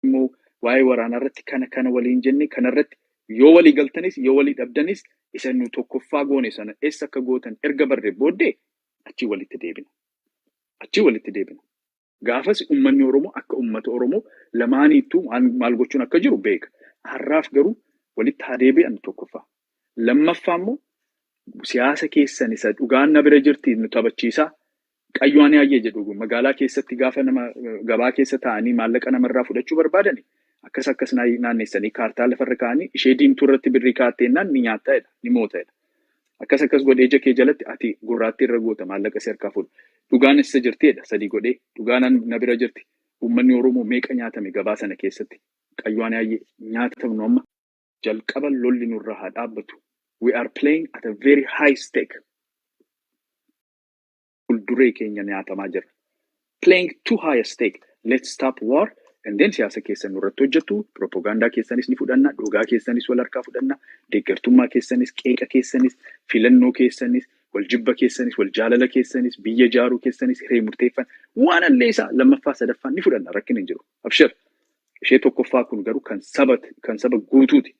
Speaker 2: immoo waa'ee waraanaa irratti kana kana waliin jenne, kana irratti yoo walii galtanis yoo walii dhabdanis, isa nu tokkoffaa goone sana eessa akka gootan erga barree booddee achii walitti deebina. Achii walitti deebina. Gaafas uummanni Oromoo akka uummata Oromoo lamaaniittuu maal gochuun akka jiru beeka. Har'aaf garuu walitti haa deebi'an tokkoffaa. Lammaffaa immoo siyaasa keessan isa dhugaan na bira jirti nu taphachiisaa. Qayyuwaan yaayyee jedhu magaalaa keessatti gaafa nama gabaa keessa taa'anii maallaqa namarraa fudhachuu barbaadani akkas akkas naanneessanii kaartaa lafarra kaa'anii, ishee diimtuu irratti birrii kaa'atteennaan ni nyaattaa jedha, ni moota jedha. Akkas akkas godhee ija kee jalatti ati gurraattii irra goota, maallaqa si harkaa fuudha. Dhugaan eessa jirti jedha sadii godhee, dhugaan na bira jirti. Uummanni Oromoo meeqa nyaatame gabaa sana keessatti? Qayyuwaan yaayyee nyaatamnu amma jalqaba lolli nurraa haa dhaabbatu. We are playing at a very high stake. Fuulduree keenya nyaatamaa jira. Playing too high a stake. Let's stop war and then siyaasa keessan nurratti hojjetu. Propagaandaa keessanis ni fudhanna. Dhugaa keessanis wal harkaa fudhanna. Deeggartummaa keessanis, qeeqa keessanis, filannoo keessanis, wal jibba keessanis, wal jaalala keessanis, biyya ijaaruu keessanis, hiree murteeffan waan allee isaa lammaffaa sadaffaan ni fudhanna, rakkin hin jiru. Abshir. Ishee tokkoffaa kun garuu kan saba guutuuti.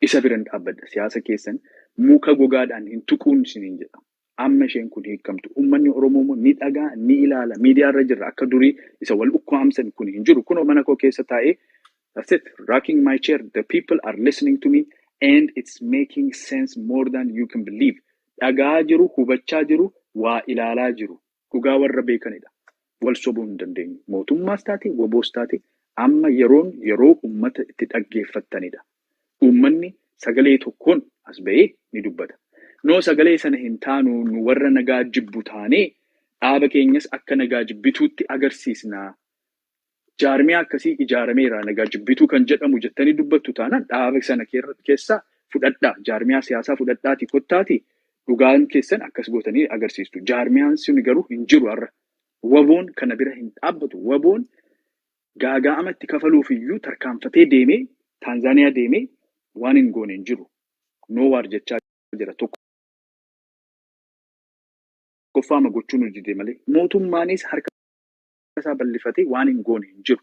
Speaker 2: Isa biran dhaabbadha. Siyaasa keessan muka gogaadhaan hin tuquun isiniin jedha. Amma isheen kun hiikamtu. Uummanni Oromoo immoo ni dhagaa, ni ilaala. Miidiyaa irra jirra. Akka durii isa wal ukkaamsan kun hin jiru. Kunoo mana koo keessa taa'ee, that's it. Rocking my chair. The people are listening to me and it's making sense more than you can believe. Dhagaa jiru, hubachaa jiru, waa ilaalaa jiru. Dhugaa warra beekanidha. Wal sobuu hin dandeenyu. Mootummaas taate, WBOs taate, amma yeroon yeroo uummata itti dhaggeeffattanidha. Uummanni sagalee tokkoon as ba'ee ni dubbata. Noo, sagalee sana hin taanu, nu warra nagaa jibbu taanee dhaaba keenyas akka nagaa jibbituutti agarsiisna. Jaarmiyaa akkasii ijaarameera nagaa jibbituu kan jedhamu jettanii dubbattu taanaan, dhaaba sana keessaa fudhadhaa. Jaarmiyaa siyaasaa fudhadhaati kottaati, dhugaan keessan akkas gootanii agarsiistu. Jaarmiyaan sun garuu hin jiru har'a. WBOn kana bira hin dhaabbatu. WBOn gaaga'ama itti kafaluuf iyyuu tarkaanfatee deemee, Taanzaaniyaa deemee waan hin goone hin jiru. No war jechaa jira. Tokkoffaama gochuu nu dide malee. Mootummaanis harka isaa bal'ifatee waan hin goone hin jiru.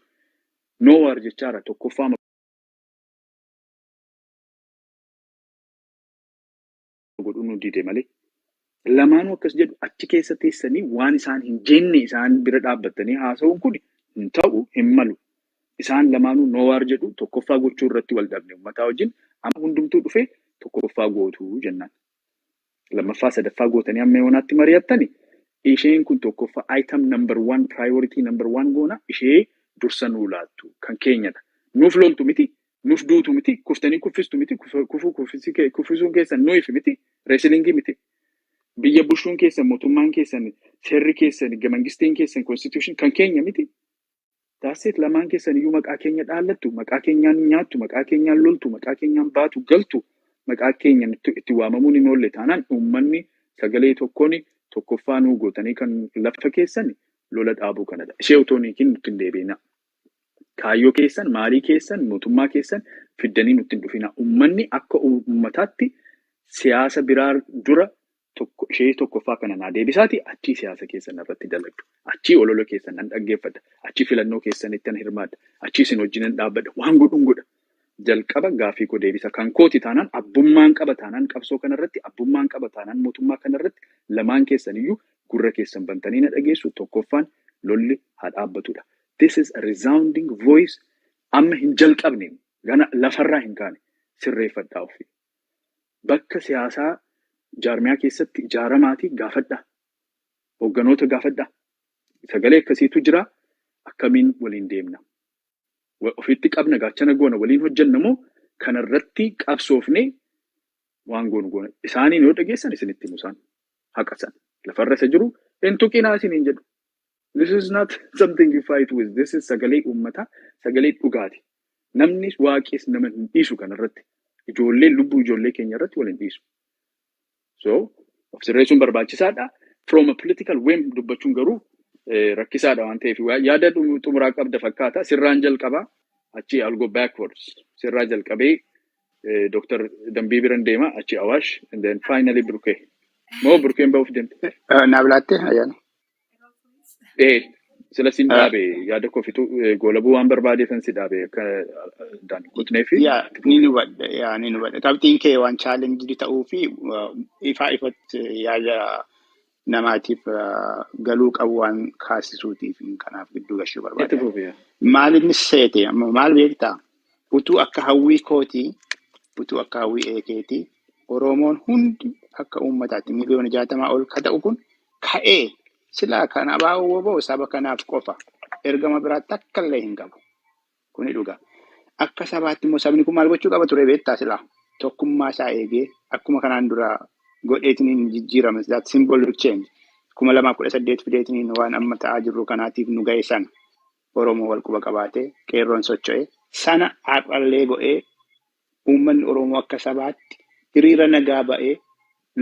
Speaker 2: No war jechaara, tokkoffaama godhuu nu dide malee. Lamaanuu akkas jedhu. Achi keessa teessanii waan isaan hin jenne isaan bira dhaabbattanii haasa'uun kun hin ta'u, hin malu. Isaan lamaanuu no war jedhu, tokkoffaa gochuu irratti wal dhabne uummataa wajjin. Amma hundumtuu dhufee tokkoffaa gootuu jennaan. Lammaffaa, sadaffaa gootanii amma yoonaatti mari'attani, isheen kun tokkoffaa, item number one, priority number one goona, ishee dursa nuu laattu, kan keenyadha. Nuuf loltu miti, nuuf duutu miti, kuftanii kuffistu miti, kufuu kuffisuun keessan nuuf miti, wrestling miti. Biyya bulchuun keessan, mootummaan keessan, seerri keessan, mangistiin keessan, constitution kan keenya miti. Taaseet lamaan keessan iyyuu maqaa keenya dhaallattu, maqaa keenyaan nyaattu, maqaa keenyaan loltu, maqaa keenyaan baatu galtu, maqaa keenya itti waamamuun hin oolle taanaan, uummanni sagalee tokkoon tokkoffaa nuu gootanii kan lafa keessan lola dhaabuu kanadha. Ishee otoo hin hiikin nutti hin deebiina. Kaayyoo keessan, maalii keessan, mootummaa keessan fiddanii nutti hin dhufina. Uummanni akka uummataatti siyaasa biraa dura tokko ishee tokkoffaa kana naa deebisaati, achii siyaasa keessan irratti dalagdu. Achii olola keessan nan dhaggeeffadha. Achii filannoo keessanitti nan hirmaadha. Achii isin wajjin nan dhaabbadha. Waan godhuun godha. Jalqaba gaafii koo deebisa. Kan kooti taanaan, abbummaan qaba taanaan, qabsoo kanarratti abbummaan qaba taanaan, mootummaa kanarratti lamaan keessan iyyuu gurra keessan bantanii na dhageessu, tokkoffaan lolli haa dhaabbatudha. This is a resounding voice. Amma hin jalqabne, gana lafarraa hin kaane, sirreeffadhaa ofii. Bakka siyaasaa jaarmiyaa keessatti ijaaramaatii gaafadhaa. Hoogganoota gaafadhaa. Sagalee akkasiitu jira. Akkamiin waliin deemna? Ofitti qabna, gaachana goona, waliin hojjenna moo kanarratti qabsoofnee waan goonu goona? Isaaniin yoo dhageessan isinitti himu isaan haqa sana. Lafarra isa jiru hin tuqinaa isiniin jedhu. This is not something you fight with. This is sagalee uummataa, sagalee dhugaati. Namni waaqes nama hin dhiisu kanarratti. Ijoolleen lubbuu ijoollee keenya irratti wal hin dhiisu. So, of sirreessuun barbaachisaadha. From a political whim dubbachuun garuu rakkisaadha waan ta'eef, yaada xumuraa qabda fakkaata. Sirraan jalqabaa, achi I'll go backwards. Sirraa jalqabee Dr. Dambii biran deema, achi Awaash, and then finally Burkee. Moo Burkeen ba'uuf deemte?
Speaker 5: Naaf laattee, ayyaana.
Speaker 2: Sila sin dhaabe, yaada koo fixuu goolabuu waan barbaadeefan si dhaabe akka addaan hin kutnee fi
Speaker 5: Yaa, ni hubadha, yaa, ni hubadha. Qabxiin kee waan challenge ta'uu fi ifaa ifatti yaada namaatiif galuu qabu waan kaasisuutiif kanaaf gidduu gashuu
Speaker 2: Itti
Speaker 5: barbaade.
Speaker 2: fufi.
Speaker 5: Maal inni seete amma maal beektaa? Utuu akka hawwii kootii, utuu akka hawwii eekeetii, Oromoon hundi akka uummataatti 60,000,000 ol ka ta'u kun ka'ee silaa kan ABO WBO saba kanaaf qofa ergama biraatti akka illee hin qabu. Kuni dhugaa. Akka sabaatti immoo sabni kun maal gochuu qaba ture beektaa? Silaa tokkummaa isaa eegee akkuma kanaan dura godheetiniin jijjiirame, that symbolic change 2018 fideetiniin waan amma ta'aa jirru kanaatiif nu ga'e sana, Oromoo wal quba qabaatee qeerroon socho'e sana har'allee godhee, uummanni Oromoo akka sabaatti hiriira nagaa ba'ee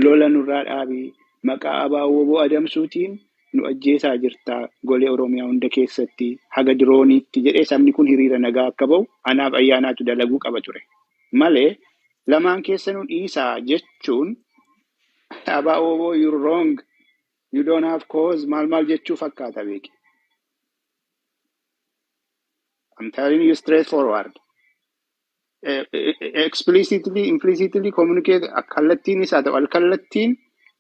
Speaker 5: lola nurraa dhaabii, maqaa ABO WBO adamsuutiin nu ajjeesaa jirtaa golee Oromiyaa hunda keessatti haga dirooniitti jedhee, sabni kun hiriira nagaa akka ba'u anaaf ayyaanaatu dalaguu qaba ture. Malee lamaan keessanuu dhiisaa jechuun ABO WBO, you're wrong, you don't have cause, maal maal jechuu fakkaata beeki. I'm telling you straightforward. Explicitly, implicitly communicate, kallattiin isaa ta'u alkallattiin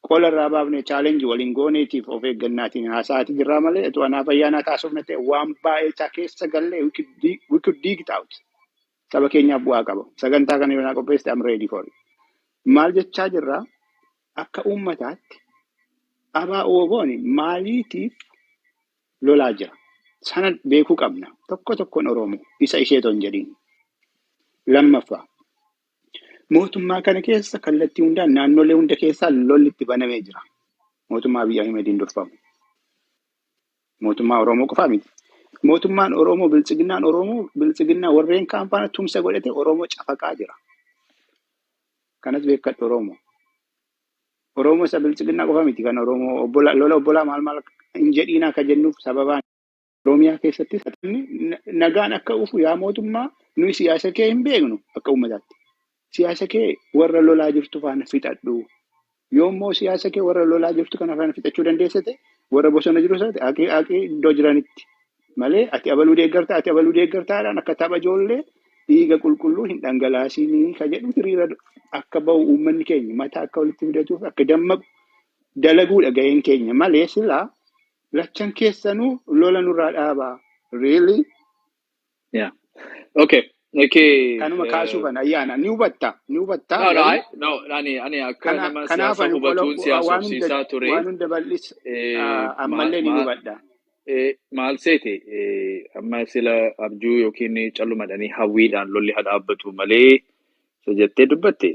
Speaker 5: Qola irraa baafne challenge waliin gooneetiif of eeggannaatiin haasa'aatii jirraa malee otoo anaaf ayyaanaa taasifne ta'e waan baay'ee isaa keessa gallee we could dig it out. Saba keenyaaf bu'aa qaba. Sagantaa kana yoo naa qopheessite, I'm ready for it. Maal jechaa jirraa? Akka uummataatti abaa ooboon maaliitiif lolaa jira? Sana beekuu qabna. Tokko tokkoon Oromoo isa isheetoo hin jedhiin. Lammaffaa, mootummaa kana keessa kallattii hundaan naannolee hunda keessaa lolli itti banamee jira. Mootummaa Abiyyi Ahimadiin durfamu. Mootummaa Oromoo qofaa miti. Mootummaan Oromoo, biltsiginnaan Oromoo, biltsiginnaa warreen kaan faana tumsa godhate Oromoo cafaqaa jira. Kanas beekadhu Oromoo. Oromoo isa biltsiginnaa qofa miti kan Oromoo obbola, lola obbolaa maal maal hin jedhiin akka jennuuf sababaan Oromiyaa keessatti nagaan akka dhufu, yaa mootummaa, nuyi siyaasa kee hin beeknu akka uummataatti. Siyaasa kee warra lolaa jirtu faana fixadhu. Yoommoo siyaasa kee warra lolaa jirtu kana faana fixachuu dandeessite, warra bosona jiru isaati haqii haqii iddoo jiranitti malee ati abaluu deeggartaa, ati abaluu deeggartaadhaan akka tapha ijoollee dhiiga qulqulluu hin dhangalaasinii ka jedhu hiriira akka bahu, uummanni keenya mataa akka walitti fidatuuf akka dammaqu dalaguudha gaheen keenya malee silaa lachan keessanuu lola nurraa dhaabaa. Really?
Speaker 2: Yeah. Okay. Okay.
Speaker 5: Kanuma kaasuufan ayyaana ni hubatta, ni hubatta.
Speaker 2: No, no,
Speaker 5: garuu
Speaker 2: no, ani akka
Speaker 5: kana
Speaker 2: nama
Speaker 5: kanaaf
Speaker 2: siyaasa
Speaker 5: ani qola
Speaker 2: hubatuun
Speaker 5: waan hunda
Speaker 2: siyaasofsiisaa ture.
Speaker 5: Waan hunda bal'is ammallee ni hubadha.
Speaker 2: Maal seete, amma sila abjuu yookiin callumadhanii hawwiidhaan lolli haa dhaabbatu malee isa jettee dubbatte,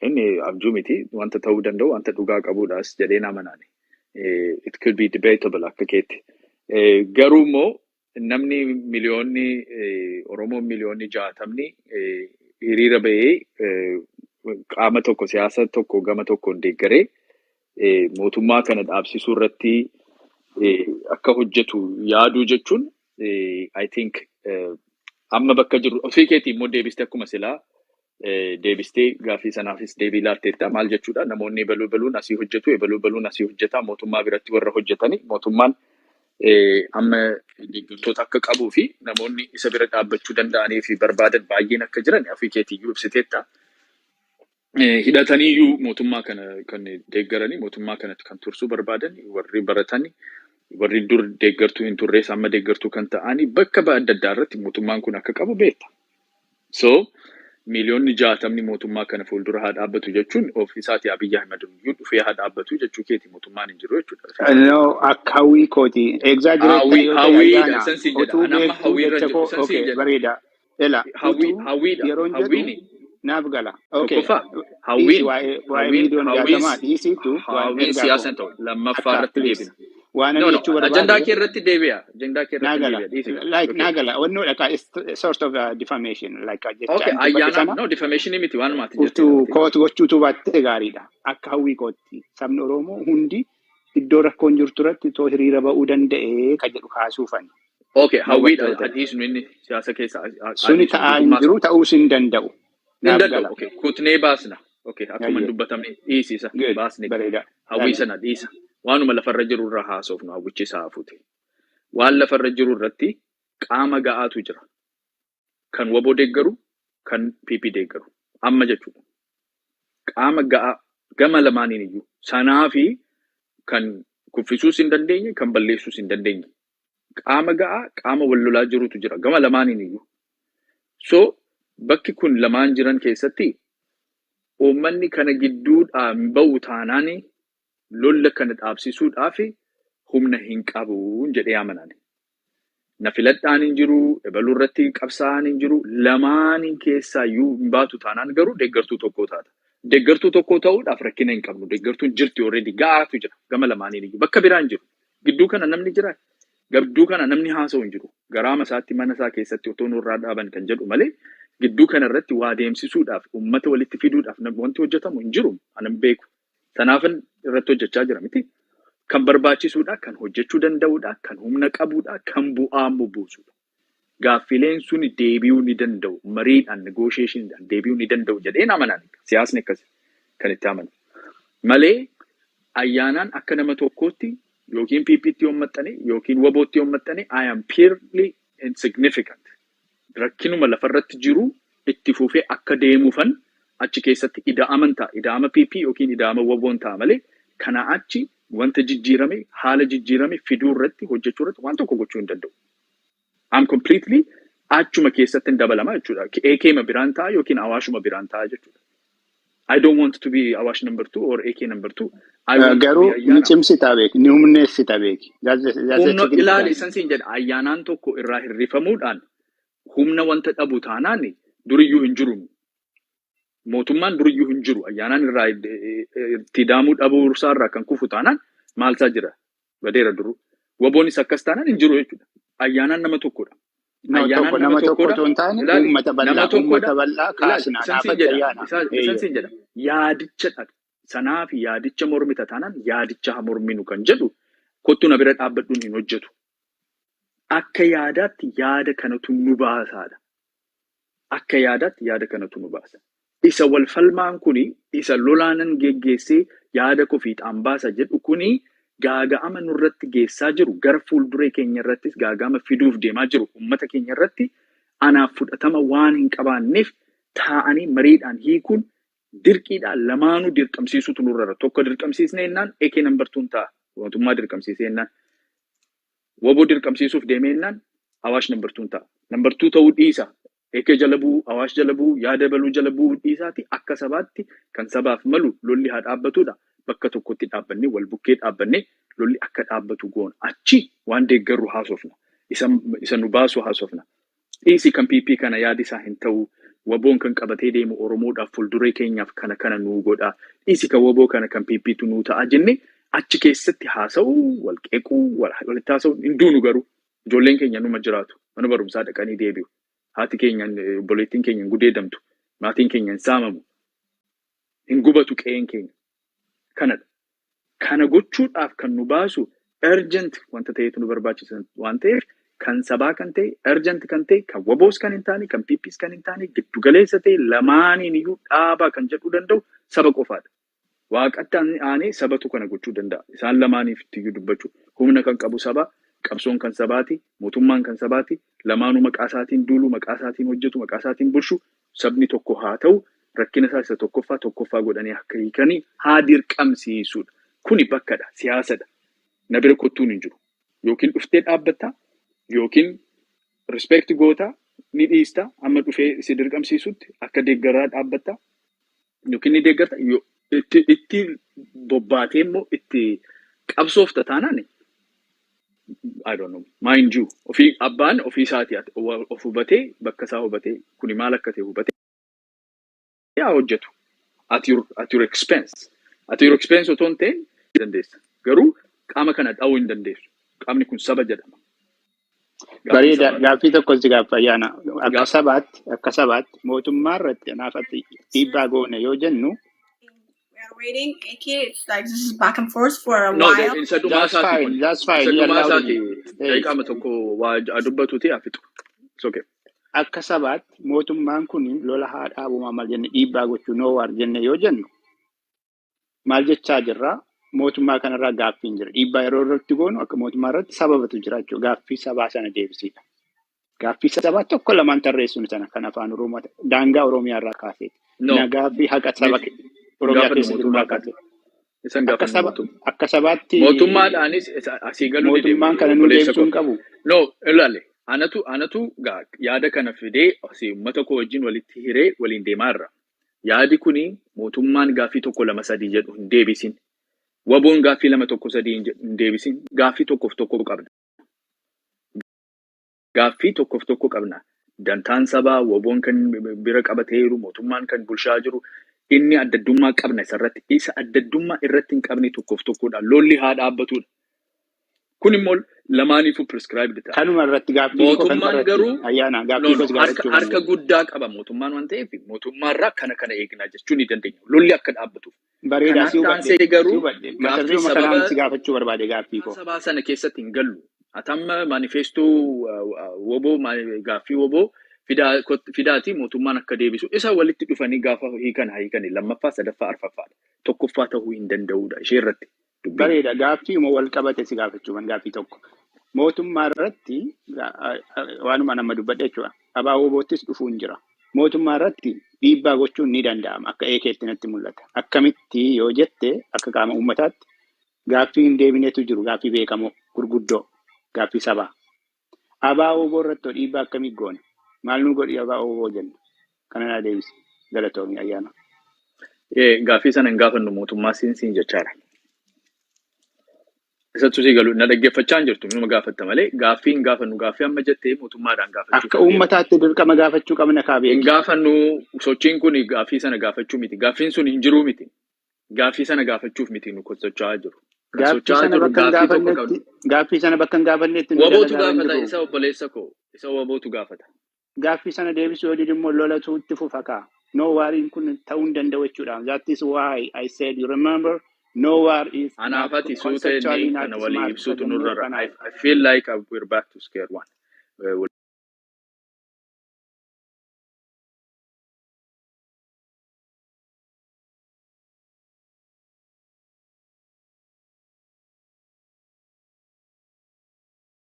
Speaker 2: inni abjuu miti, wanta ta'uu danda'u, wanta dhugaa qabuudhaas jedhee nama nani. It could be debatable akka keetti. Garuu immoo namni miliyoonni Oromoon miliyoonni 60 hiriira bahee qaama tokko, siyaasa tokko gama tokkoon deeggaree mootummaa kana dhaabsisuu irratti akka hojjetu yaaduu jechuun, I think amma bakka jiru ofii keetii immoo deebistee, akkuma silaa deebistee gaaffii sanaafis deebii laatteetta. Maal jechuudha? Namoonni ebaluu ebaluun asii hojjetu, ebaluu ebaluun asii hojjeta, mootummaa biratti warra hojjetani, mootummaan amma deeggartoota akka qabuu fi namoonni isa bira dhaabbachuu danda'anii fi barbaadan baay'een akka jiran ofii keetiiyyuu ibsiteetta. Hidhataniiyyuu mootummaa kana kan deeggaranii, mootummaa kana kan tursuu barbaadan, warri baratani, warri dur deeggartuu hin turrees amma deeggartuu kan ta'anii bakka adda addaa irratti mootummaan kun akka qabu beekta. So miiliyoonni 60 mootummaa kana fuuldura haa dhaabbatu jechuun of isaatii Abiyyi Ahmed iyyuu dhufee haa dhaabbatu jechuu keeti, mootummaan hin jiru jechuudha.
Speaker 5: No, akka hawwii kooti. Exaggerate ta'e
Speaker 2: Hawwii
Speaker 5: yoo ta'e
Speaker 2: hawwiidha
Speaker 5: ayyaana
Speaker 2: san siin jedha.
Speaker 5: utuu
Speaker 2: Ani amma
Speaker 5: beektuu
Speaker 2: hawwiirra
Speaker 5: jecha
Speaker 2: jiru
Speaker 5: koo
Speaker 2: san siin
Speaker 5: okay
Speaker 2: jedha.
Speaker 5: bareeda. Ela
Speaker 2: Hawwii
Speaker 5: utuu
Speaker 2: hawwiidha
Speaker 5: yeroon jedhu
Speaker 2: hawwiini
Speaker 5: naaf gala. Okay.
Speaker 2: tokkoffaa
Speaker 5: Dhiisi
Speaker 2: hawwiin
Speaker 5: waa'ee
Speaker 2: hawwiin
Speaker 5: miiliyoona
Speaker 2: hawwiin
Speaker 5: 60 dhiisiitu waan
Speaker 2: hawwiin
Speaker 5: ergaa
Speaker 2: siyaasa
Speaker 5: koo
Speaker 2: hin ta'u, lammaffaa
Speaker 5: akka
Speaker 2: irratti
Speaker 5: please
Speaker 2: deebina.
Speaker 5: waan
Speaker 2: No
Speaker 5: ani
Speaker 2: no
Speaker 5: jechuu
Speaker 2: ajandaa
Speaker 5: barbaade
Speaker 2: kee irratti deebi'a. Ajandaa kee
Speaker 5: naa
Speaker 2: irratti
Speaker 5: gala.
Speaker 2: deebi'a, dhiisi.
Speaker 5: Like
Speaker 2: Okay.
Speaker 5: naa gala. Wannoodha ka is sort of a defamation like jecha
Speaker 2: Okay,
Speaker 5: ani dubbadhe
Speaker 2: ayyaana
Speaker 5: sana
Speaker 2: no defamation miti, waanuma ati jetteedha
Speaker 5: utuu
Speaker 2: miti.
Speaker 5: koot gochuutu baatte gaariidha. Akka hawwii kootti sabni Oromoo hundi iddoo rakkoon jirtu irratti itoo hiriira ba'uu danda'ee ka jedhu kaasuufani.
Speaker 2: Okay,
Speaker 5: Na
Speaker 2: hawwiidha
Speaker 5: hubatte yoo ta'e.
Speaker 2: Dhiisnu, inni siyaasa keessa
Speaker 5: Suni
Speaker 2: dhiisnu
Speaker 5: ta'aa hin
Speaker 2: mootummaa
Speaker 5: jiru, ta'uus hin danda'u.
Speaker 2: hin
Speaker 5: Naaf
Speaker 2: danda'u.
Speaker 5: gala.
Speaker 2: Okay, kutnee baasna. Okay, akkuma hin
Speaker 5: Ayyee.
Speaker 2: dubbatamne dhiisisa
Speaker 5: Good.
Speaker 2: baasne.
Speaker 5: Bareeda.
Speaker 2: Hawwii
Speaker 5: Thank you.
Speaker 2: sana dhiisa. Waanuma lafarra jiru irra haasofnu, hawwichi isaa hafuute. Waan lafarra jiru irratti qaama ga'aatu jira. Kan WBO deeggaru, kan PP deeggaru. Amma jechuudha. Qaama ga'aa gama lamaaniin iyyuu. Sanaa fi kan kuffisuus hin dandeenye, kan balleessuus hin dandeenye. Qaama ga'aa, qaama wal lolaa jirutu jira gama lamaaniin iyyuu. So bakki kun lamaan jiran keessatti uummanni kana gidduudhaan ba'u taanaan lolla kana dhaabsisuudhaaf humna hin qabu jedhee amanaan. Na filadhaan hin jiru, ebaluu irratti qabsaa'aan hin jiru, lamaaniin keessaayyuu hin baatu taanaan garuu deeggartuu tokko taata. Deeggartuu tokko ta'uudhaaf rakkina hin qabnu. Deeggartuun jirti already, ga'aatu jira gama lamaaniin iyyuu. Bakka biraan jiru. Gidduu kana namni jira. Gidduu kana namni haasa'u hin jiru. Garaama isaatti mana isaa keessatti otoo nurraa dhaaban kan jedhu malee gidduu kana irratti waa deemsisuudhaaf, uummata walitti fiduudhaaf wanti hojjetamu hin jiru. Anan beeku. Kanaafin irratti hojjechaa jira miti. Kan barbaachisuudha, kan hojjechuu danda'uudha, kan humna qabuudha, kan bu'aa immoo buusudha. Gaaffileen sun deebi'uu ni danda'u. Mariidhaan, negotiationiidhaan deebi'uu ni danda'u jedheen amanaan. Siyaasni akkas kan itti amanu. Malee ayyaanaan akka nama tokkootti yookiin PPtti yoo maxxane yookiin WBOtti yoo maxxane, I am purely insignificant. Rakkinuma lafarratti jiru itti fufee akka deemuufan Achi keessatti ida'aman ta'a. Ida'ama PP yookiin ida'ama WBO'n ta'a malee kana achi wanta jijjiirame, haala jijjiirame fiduu irratti, hojjechuu irratti waan tokko gochuu hin danda'u. I'm completely achuma keessatti hin dabalama jechuudha. AK ma biraan ta'a yookiin Awaashuma biraan ta'a jechuudha. I don't want to be Awash number two or AK number two. I want to be
Speaker 5: Garuu ni
Speaker 2: Ayyaana.
Speaker 5: cimsita beeki, ni humneessita beeki. That's a
Speaker 2: Humna ilaali
Speaker 5: significant.
Speaker 2: Isan siin jedha, ayyaanaan tokko irraa hirrifamuudhaan humna wanta dhabu taanaan duriyyuu hin jiru. Mootummaan duriyyuu hin jiru. Ayyaanaan irraa itti daamuu dhabuu isaarraa kan kufu taanaan maalsaa jira? Badeera duruu. WBOnis akkas taanaan hin jiru jechuudha. Ayyaanaan nama tokkodha.
Speaker 5: No,
Speaker 2: Ayyaanaan
Speaker 5: tokko
Speaker 2: nama
Speaker 5: nama tokko
Speaker 2: tokkodha.
Speaker 5: otoo hin taane
Speaker 2: Ilaali,
Speaker 5: uummata
Speaker 2: nama
Speaker 5: bal'aa,
Speaker 2: tokkodha.
Speaker 5: uummata bal'aa
Speaker 2: Ilaali,
Speaker 5: kaasnaa
Speaker 2: isan siin
Speaker 5: dhaabatti
Speaker 2: jedha.
Speaker 5: ayyaana.
Speaker 2: Isan
Speaker 5: Eeyyee.
Speaker 2: siin jedha. Yaadicha sanaaf yaadicha mormita taanaan yaadicha haa morminu kan jedhu kottu na bira dhaabbadhuun hin hojjetu. Akka yaadaatti yaada kanatu nu baasaadha. Akka yaadaatti yaada kanatu nu baasa. Isa wal falmaan kuni, isa lolaanan geggeessee yaada koo fiixaan baasa jedhu kuni, gaaga'ama nurratti geessaa jiru, gara fuulduree keenya irrattis gaaga'ama fiduuf deemaa jiru uummata keenya irratti anaaf fudhatama waan hin qabaanneef taa'anii mariidhaan hiikuun dirqiidhaan lamaanuu dirqamsiisuutu nurra jira. Tokko dirqamsiisnee jennaan AK number two ta'a. Mootummaa dirqamsiisee jennaan. WBO dirqamsiisuuf deemee jennaan Awaash number two ta'a. Number two ta'uu dhiisa. AK jala bu'uu, Awaash jala bu'uu, yaada baluu jala bu'uu dhiisaati akka sabaatti kan sabaaf malu lolli haa dhaabbatudha. Bakka tokkotti dhaabbannee, wal bukkee dhaabbannee lolli akka dhaabbatu goona. Achi waan deeggarru haasofna. Isa nu baasu haasofna. Dhiisi kan PP kana yaadi isaa hin ta'u. WBOn kan qabatee deemu Oromoodhaaf fuulduree keenyaaf kana kana nuu godha. Dhiisi kan WBO kana kan PPtu nuu ta'a jenne achi keessatti haasa'uu, wal qeequu, walitti haasa'uu hin duunu garuu. Ijoolleen keenya numa jiraatu. Mana barumsaa dhaqanii deebi'u. Haati keenya, obboleettiin keenya hin gudeedamtu. Maatiin keenya hin saamamu. Hin gubatu qe'een keenya. Kanadha. Kana gochuudhaaf kan nu baasu urgent wanta ta'etu nu barbaachisa waan ta'eef, kan sabaa kan ta'e, urgent kan ta'e, kan WBOs kan hin taane, kan PPs kan hin taane, giddu galeessa ta'e, lamaaniin iyyuu dhaabaa kan jedhuu danda'u saba qofaadha. Waaqatti aanee sabatu kana gochuu danda'a. Isaan lamaaniif iyyuu dubbachuu. Humna kan qabu saba, qabsoon kan sabaati, mootummaan kan sabaati, lamaanuu maqaa isaatiin duulu, maqaa isaatiin hojjetu, maqaa isaatiin bulchu, sabni tokko haa ta'u, rakkina isaa isa tokkoffaa tokkoffaa godhanii akka hiikanii haa dirqamsiisudha. Kuni bakkadha, siyaasadha. Na bira kottuun hin jiru. Yookiin dhuftee dhaabbattaa, yookiin respect gootaa, ni dhiistaa, amma dhufee si dirqamsiisutti akka deeggaraa dhaabbattaa, yookiin ni deeggarta, itti bobbaatee immoo itti qabsoofta taanaan, I don't know. Mind you, ofii abbaan ofii isaatii of hubatee, bakka isaa hubatee, kuni maal akka ta'e hubatee haa hojjetu. At your expense. At your expense otoo hin ta'in dandeessa. Garuu qaama kana dha'uu hin dandeessu. Qaamni kun saba jedhama. Gaaffii
Speaker 5: Bareeda,
Speaker 2: sabaadha.
Speaker 5: gaaffii tokko si gaaffa, ayyaana. Akka
Speaker 2: Gaaffii.
Speaker 5: sabaatti mootummaa irratti anaaf ati dhiibbaa goone yoo jennu
Speaker 6: We are waiting. AK, it's like this is back and forth for a
Speaker 2: No,
Speaker 6: while.
Speaker 2: isa dhumaa
Speaker 5: That's
Speaker 2: isaati
Speaker 5: fine,
Speaker 2: kun.
Speaker 5: that's fine.
Speaker 2: Isa dhumaa
Speaker 5: Yallaa
Speaker 2: isaati.
Speaker 5: waliin.
Speaker 2: Daqiiqaama tokko waa dubbatuuti haa fixu. It's okay.
Speaker 5: Akka sabaatti mootummaan kun lola haa dhaabu maal jenne, dhiibbaa gochuu, no war jenne yoo jennu maal jechaa jirraa? Mootummaa kanarraa gaaffiin jira. Dhiibbaa yeroo irratti goonu akka mootummaa irratti sababatu jira jechuudha. Gaaffii sabaa sana deebisiidha. Gaaffii sabaa tokko lamaan tarreessuun sana kan afaan Oromoo daangaa Oromiyaa irraa kaasee
Speaker 2: No.
Speaker 5: nagaa fi haqa saba
Speaker 2: Miti.
Speaker 5: Oromiyaa
Speaker 2: Gaafannu
Speaker 5: keessa jiru
Speaker 2: mootummaa
Speaker 5: irraa
Speaker 2: kana.
Speaker 5: kaasee.
Speaker 2: Isan
Speaker 5: Akka
Speaker 2: gaafannu
Speaker 5: saba
Speaker 2: mootummaa.
Speaker 5: akka sabaatti
Speaker 2: Mootummaadhaanis asii galuu dide,
Speaker 5: mootummaan kana nu
Speaker 2: obboleessa
Speaker 5: deebisuu
Speaker 2: koo.
Speaker 5: hin qabu.
Speaker 2: No, ilaali. Anatu yaada kana fidee asii uummata koo wajjin walitti hiree waliin deemaa jirra. Yaadi kuni mootummaan gaaffii tokko lama sadii jedhu hin deebisin. WBOn gaaffii lama tokko sadii hin deebisin. Gaaffii tokkoof tokko qabna. Gaaffii tokkoof tokko qabna. Dantaan sabaa, WBOn kan bira qabatee jiru, mootummaan kan bulchaa jiru, inni addaddummaa qabna isarratti. Isa addaddummaa irratti hin qabne tokkoof tokkodha. Lolli haa dhaabbatudha. Kun immoo lamaaniifuu prescribed ta'a.
Speaker 5: Kanuma irratti gaaffiin koo kanuma
Speaker 2: Mootummaan
Speaker 5: irratti
Speaker 2: garuu
Speaker 5: ayyaana
Speaker 2: no
Speaker 5: gaaffii
Speaker 2: no
Speaker 5: koos
Speaker 2: harka
Speaker 5: gaafachuu
Speaker 2: harka
Speaker 5: barbaada.
Speaker 2: guddaa qaba mootummaan waan ta'eef mootummaarraa kana kana eegnaa jechuu ni dandeenya. Lolli akka dhaabbatuuf.
Speaker 5: Bareedaa,
Speaker 2: Kanaan
Speaker 5: si hubadhe,
Speaker 2: taansee
Speaker 5: si
Speaker 2: garuu
Speaker 5: hubadhe. Mata
Speaker 2: gaaffii
Speaker 5: duruma
Speaker 2: sababa
Speaker 5: kanaan si gaafachuu barbaade gaaffii koo.
Speaker 2: sabaa sana keessatti hin gallu. Atamma manifestoo WBO, gaaffii WBO fidaati mootummaan akka deebisu isa walitti dhufanii gaafa hiikan haa hiikani, lammaffaa, sadaffaa, arfaffaadha. Tokkoffaa ta'uu hin danda'udha ishee irratti dubbiin.
Speaker 5: Bareeda, gaaffii uma wal qabate si gaafachuu ban gaaffii tokko. Mootummaa irratti waanuma nama dubbadhe jechuudha. Abaa WBOttis dhufuun jira. Mootummaa irratti Dhiibbaa gochuun ni danda'ama. Akka eekeetti natti mul'ata. Akkamitti yoo jette, akka qaama uummataatti gaaffii hin deebinetu jiru. Gaaffii beekamoo gurguddoo, gaaffii sabaa. Abaa Oboo irratti dhiibbaa akkamii goona? Maal nu godhi Abaa Oboo jenna? Kana naa deebisi. Galatoomii, Ayyaana.
Speaker 2: Gaaffii sana hin gaafannu mootummaa siin jechaadha. Isattu si galu na dhaggeeffachaa hin jirtu, numa gaafatta malee gaaffii hin gaafannu. Gaaffii amma jettee mootummaadhaan gaafachuuf
Speaker 5: Akka
Speaker 2: hin deemnu.
Speaker 5: uummataatti dirqama gaafachuu qabna kaa
Speaker 2: Hin
Speaker 5: beeki.
Speaker 2: gaafannu. Sochiin kun gaaffii sana gaafachuu miti. Gaaffiin sun hin jiruu miti. Gaaffii sana gaafachuuf miti nu socho'aa jiru. Kan
Speaker 5: Gaaffii
Speaker 2: socho'aa
Speaker 5: sana
Speaker 2: jiru
Speaker 5: bakka hin
Speaker 2: gaaffii tokko
Speaker 5: gaafannetti
Speaker 2: qabnu.
Speaker 5: Gaaffii sana bakka hin gaafannetti nu
Speaker 2: Wabootu
Speaker 5: dalagaa hin
Speaker 2: gaafata
Speaker 5: jiru.
Speaker 2: isa, obboleessa koo, isa wabootu gaafata.
Speaker 5: Gaaffii sana deebisuu yoo dide immoo lolatu itti fufa kaa. No wariin kun ta'uu hin danda'u jechuudha. That is why I said, you remember, no war is not
Speaker 2: Anaaf ati suuta
Speaker 5: conceptually
Speaker 2: jennee
Speaker 5: not
Speaker 2: kana walii
Speaker 5: smart
Speaker 2: ibsuutu
Speaker 5: ka jenneef
Speaker 2: nurra.
Speaker 5: kanaaf.
Speaker 2: I feel like we're back to square one.